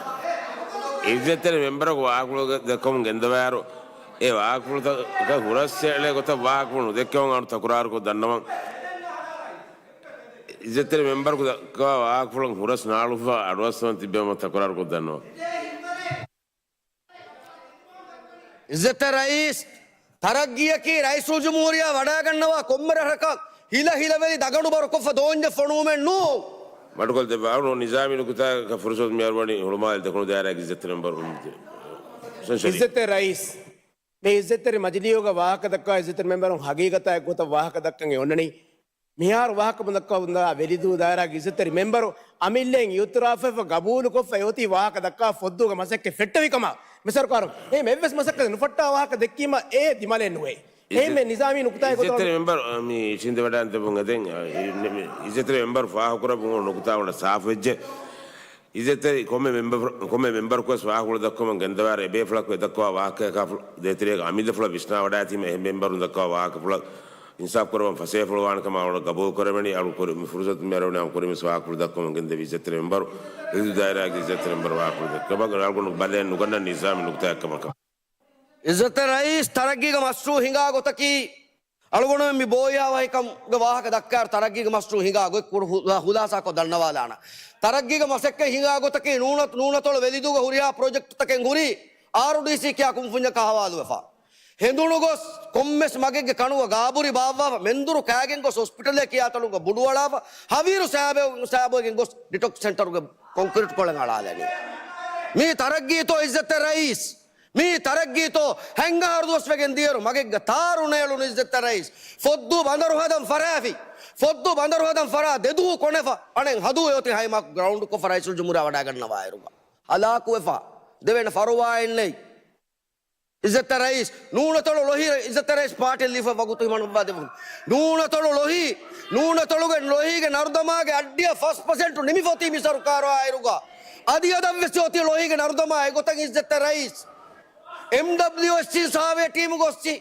އިއްޒަތްތެރި މެމްބަރަކު ވާހަކަފުޅު ދައްކަމުން ގެންދަވާއިރު، އެ ވާހަކަފުޅުތަކަށް ހުރަސް އެޅޭ ގޮތަށް ވާހަކަފުޅު ނުދެއްކެވުން އަޅު ތަކުރާރުކޮށް ދަންނަވަން. އިއްޒަތްތެރި މެމްބަރަކު ދައްކާ ވާހަކަފުޅަށް ހުރަސް ނާޅުފަ އަޑުއައްސަވަން ތިއްބެވުމަށް ތަކުރާރުކޮށް ދަންނަވަން. އިއްޒަތްތެރި ރައީސް، ތަރައްގީއަކީ ރައީސުލްޖުމްހޫރިއްޔާ ވަޑައިގަންނަވާ ކޮންމެ ރަށަކަށް ހިލަ ހިލަވެލި ދަގަނޑު ބަރުކޮށްފަ ދޯންޏެއް ފޮނުވުމެއް ނޫން. މަޑުކޮށް ދެއްވާ ނިޒާމީ ނުކުތާއަކަށް ފުރުސަތު މިހާރު ވަނީ ހުޅުމާލެ ދެކުނު ދާއިރާގެ އިއްޒަތްތެރި މެމްބަރު ސެންޝަރީ. އިއްޒަތްތެރި ރައީސް، މި އިއްޒަތްތެރި މަޖިލީހުގަ ވާހަކަ ދައްކާ އިއްޒަތްތެރި މެމްބަރުން ހަގީގަތާ އެއްގޮތަށް ވާހަކަ ދައްކަން އެ އޮންނަނީ. މިހާރު ވާހަކަ ދައްކަވަމުންދާ ވެލިދޫ ދާއިރާގެ އިއްޒަތްތެރި މެމްބަރު އަމިއްލައިން އިއުތިރާފްވެފަ ގަބޫލުކޮށްފަ އެއޮތީ ވާހަކަ ދައްކާ ފޮއްދޫގެ މަސައްކަތް ފެއްޓެވި ކަމަށް މި ސަރުކާރުން އެހެން އެއްވެސް މަސައްކަތެއް ނުފައްޓާ ވާހަކަ ދެއްކީމަ އެ ދިމަލެއް ނުވޭ. އެހެންމެ ނިޒާމީ ނުކުތާއެއް ގޮތަށް އިއްޒަތްތެރި މެމްބަރު، މި ޝިންދެ ވަޑާން ދެބުން އެދެން، އިއްޒަތްތެރި މެމްބަރު ފާހަގަކުރައްވުން ނުކުތާ ވަން ސާފުވެއްޖެ. އިއްޒަތްތެރި ކޮންމެ މެމްބަރު، ކޮންމެ މެމްބަރަކުވެސް ވާހަކަފުޅު ދައްކަމުން ގެންދަވާއިރު އެބޭފުޅަކު އެ ދައްކަވާ ވާހަކަފުޅު ދޭތެރޭގަ އަމިއްލަފުޅަށް ވިސްނާވަޑައިތީމަ އެހެން މެމްބަރުން ދައްކަވާ ވާހަކަފުޅަށް އިންސާފު ކުރައްވަން ފަސޭހަފުޅުވާނެ ކަމަށް އަޅުގަނޑު ގަބޫލު ކުރެވެނީ. އަޅު ކުރި-، މި ފުރުސަތު މި އަރުވަނީ ހަމަ ކުރިންވެސް ވާހަކަފުޅު ދައްކަމުން ގެންދެވި އިއްޒަތްތެރި މެމްބަރު، ވެލިދޫ ދާއިރާގެ އިއްޒަތްތެރި މެމްބަރު ވާހަކަފުޅު ދައްކަމުން އަޅުގަނޑު ބަލައެއް ނުގަންނަން ނިޒާމީ ނުކުތާއެއް ކަމަކަށް. އިއްޒަތްތެރި ރައީސް، ތަރައްގީގެ މަޝްރޫއު ހިނގާ ގޮތަކީ އަޅުގަނޑުމެން މި ބޯއްޔާ ވަހިކަމުގެ ވާހަކަ ދައްކާއިރު ތަރައްގީގެ މަޝްރޫއު ހިނގާ ގޮތް ކުރު-، ހު-، ހުލާސާކޮށް ދަންނަވާލާނަން. ތަރައްގީގެ މަސައްކަތް ހިނގާ ގޮތަކީ ނޫނަ-، ނޫނަތޮޅު ވެލިދޫގަ ހުރިހާ ޕްރޮޖެކްޓްތަކެއް ހުރީ އާރުޑީސީ ކިޔާ ކުންފުންޏަކާ ހަވާލުވެފަ. ހެނދުނު ގޮސް ކޮންމެސް މަގެއްގެ ކަނުގަ ގާބުރި ބާއްވާފަ، މެންދުރު ކާގެން ގޮސް ހޮސްޕިޓަލެއް ކިޔާ ތަނުގަ ބުޑުއަޅާފަ، ހަވީރު ސާބަ-، ސާބައިގެން ގޮސް ޑިޓޮކްސް ސެންޓަރުގެ ކޮންކްރީޓް ކޮޅެއް އަޅާލަނީ. މީ ތަރައްގީތޯ އިއްޒަތްތެރި ރައީސް؟ މީ ތަރައްގީތޯ؟ ހަތް އަހަރު ދުވަސް ވެގެން ދިޔައިރު މަގެއްގަ ތާރު ނޭޅުނު އިއްޒަތްތެރި ރައީސް. ފޮއްދޫ ބަނދަރު ހަދަން ފަރާފި. ފޮއްދޫ ބަނދަރު ހަދަން ފަރާ ދެދުވަހު ކޮނެފަ. އަނެއް ހަދޫ އެއޮތީ ހައިމާކު ގްރައުންޑްކޮށްފަ ރައީސުލްޖުމްހޫރިއްޔާ ވަޑައިގަންނަވާއިރުގަ. ހަލާކުވެފަ. ދެވޭނެ ފަރުވާއެއްނެތް. އިއްޒަތްތެރި ރައީސް، ނޫނަތޮޅު ލޮހީ އިއްޒަތްތެރި ރައީސް ޕާޓީ ލީފަ ވަގުތު ހިމަނައްވާ ދެވުން. ނޫނަތޮޅު ލޮހީ، ނޫނަތޮޅުގެ ލޮހީގެ ނަރުދަމާގެ އައްޑިއަށް ފަސް ޕަސެންޓު ނިމިފަ އޮތީ މި ސަރުކާރާ އިރުގަ. އަދި އަދަށްވެސް އޮތީ ލޮހީގެ ނަރުދަމާ އެގޮތަށް އިއްޒަތްތެރި ރައީސް. އެމްޑަބްލިއުއެސްސީ ސާވޭ ޓީމުގަ އޮއްސި.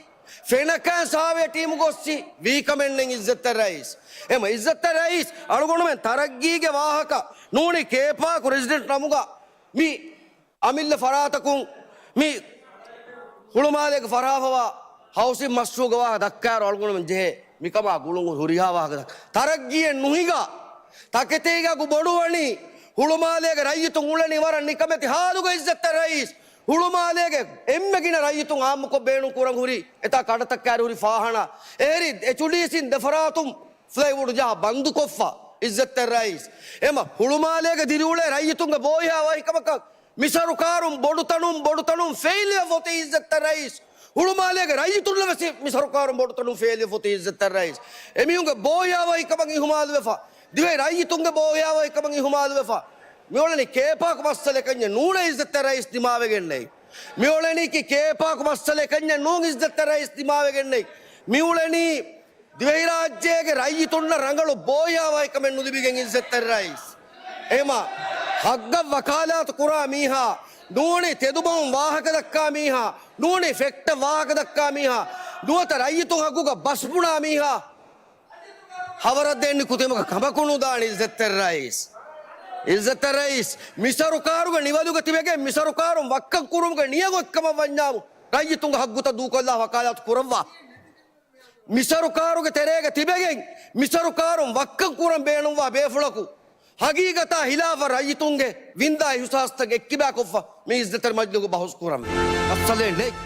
ފެނަކަން ސާވޭ ޓީމު ގޮއްސި ވީކަމެއް ނެތް އިއްޒަތްތެރި ރައީސް. އެމަ އިއްޒަތްތެރި ރައީސް އަޅުގަނޑުމެން ތަރައްގީގެ ވާހަކަ ނޫނީ ކޭޕާކު ރެސިޑެންޓް ނަމުގަ މި އަމިއްލަ ފަރާތަކުން މި ހުޅުމާލޭގެ ފަރާފަވާ ހައުސިން މަޝްރޫގެ ވާހަކަ ދައްކާއިރު އަޅުގަނޑުމެން ޖެހޭ މިކަމާ ގުޅުން ހުރިހާ ވާހަކަ ދައްކާ. ތަރައްގީއެއް ނުހިނގާ ތަކެތީގަ ބޮޑުވަނީ ހުޅުމާލޭގެ ރައްޔިތުން އުޅެނީ ވަރަށް ނިކަމެތި ހާލުގަ އިއްޒަތްތެރި ރައީސް. ހުޅުމާލޭގެ އެންމެ ގިނަ ރައްޔިތުން އާއްމުކޮށް ބޭނުން ކުރަން ހުރި އެތާ ކަޑަތައް ކައިރި ހުރި ފާހަނާ. އެހެރީ އެޗުޑީސީން ދެފަރާތުން ފްލައިވުޑު ޖަހާ ބަންދުކޮށްފަ އިއްޒަތްތެރި ރައީސް. އެމަ ހުޅުމާލޭގެ ދިރިއުޅޭ ރައްޔިތުންގެ ބޯހިޔާ ވަކިކަމަކަށް މި ސަރުކާރުން ބޮޑުތަނުން ބޮޑުތަނުން ފެއިލްވެފަ އޮތީ އިއްޒަތްތެރި ރައީސް. ހުޅުމާލޭގެ ރައްޔިތުންނަށް ވެސް މި ސަރުކާރުން ބޮޑުތަނުން ފެއިލްވެފަ އޮތީ އިއްޒަތްތެރި ރައީސް. އެމީހުންގެ ބޯހިޔާ ވަކިކަމަށް އިހުމާލުވެފަ. ދިވެހި ރައްޔިތުންގެ ބޯހިޔާ ވަކިކަމަށް އިހުމާލުވެފަ. މިއުޅެނީ ކޭޕާކު މައްސަލައެއް ކަންޏެއް ނޫނޭ އިއްޒަތްތެރި ރައީސް ދިމާވެގެންނެއް. މިއުޅެނީކީ ކޭޕާކު މައްސަލައެއް ކަންޏެއް ނޫން އިއްޒަތްތެރި ރައީސް ދިމާވެގެންނެއް. މިއުޅެނީ ދިވެހިރާއްޖޭގެ ރައްޔިތުންނަށް ރަނގަޅު ބޯހިޔާވަހިކަމެއް ނުލިބިގެން އިއްޒަތްތެރި ރައީސް. އެމަ ހައްގަށް ވަކާލާތު ކުރާ މީހާ، ނޫނީ ތެދުބަހުން ވާހަކަ ދައްކާ މީހާ، ނޫނީ ފެކްޓަށް ވާހަކަ ދައްކާ މީހާ، ނުވަތަ ރައްޔިތުން ހައްގުގަ ބަސް ބުނާ މީހާ، ހަވަރަށް ދޭން ކުދިމަކަށް ކަމަކު ނުދާނެ އިއްޒަތްތެރި ރައީސް. އިއްޒަތްތެރި ރައީސް، މި ސަރުކާރުގެ ނިވަލުގަ ތިބެގެން މި ސަރުކާރުން ވައްކަން ކުރުމުގެ ނިޔަތް އޮތްކަމަށް ވަންޏާމު، ރައްޔިތުންގެ ހައްގުތައް ދޫކޮށްލާ ވަކާލާތު ކުރައްވާ. މި ސަރުކާރުގެ ތެރޭގަ ތިބެގެން، މި ސަރުކާރުން ވައްކަން ކުރަން ބޭނުންވާ ބޭފުޅަކު، ހަގީގަތާ ހިލާފަށް ރައްޔިތުންގެ ވިންދާ އިހުސާސްތައް އެއްކިބާކޮށްފަ، މި އިއްޒަތްތެރި މަޖިލީހުގަ ބަހުސް ކުރަން މައްސަލައެއް ނެތް.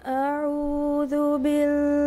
أعوذ بالله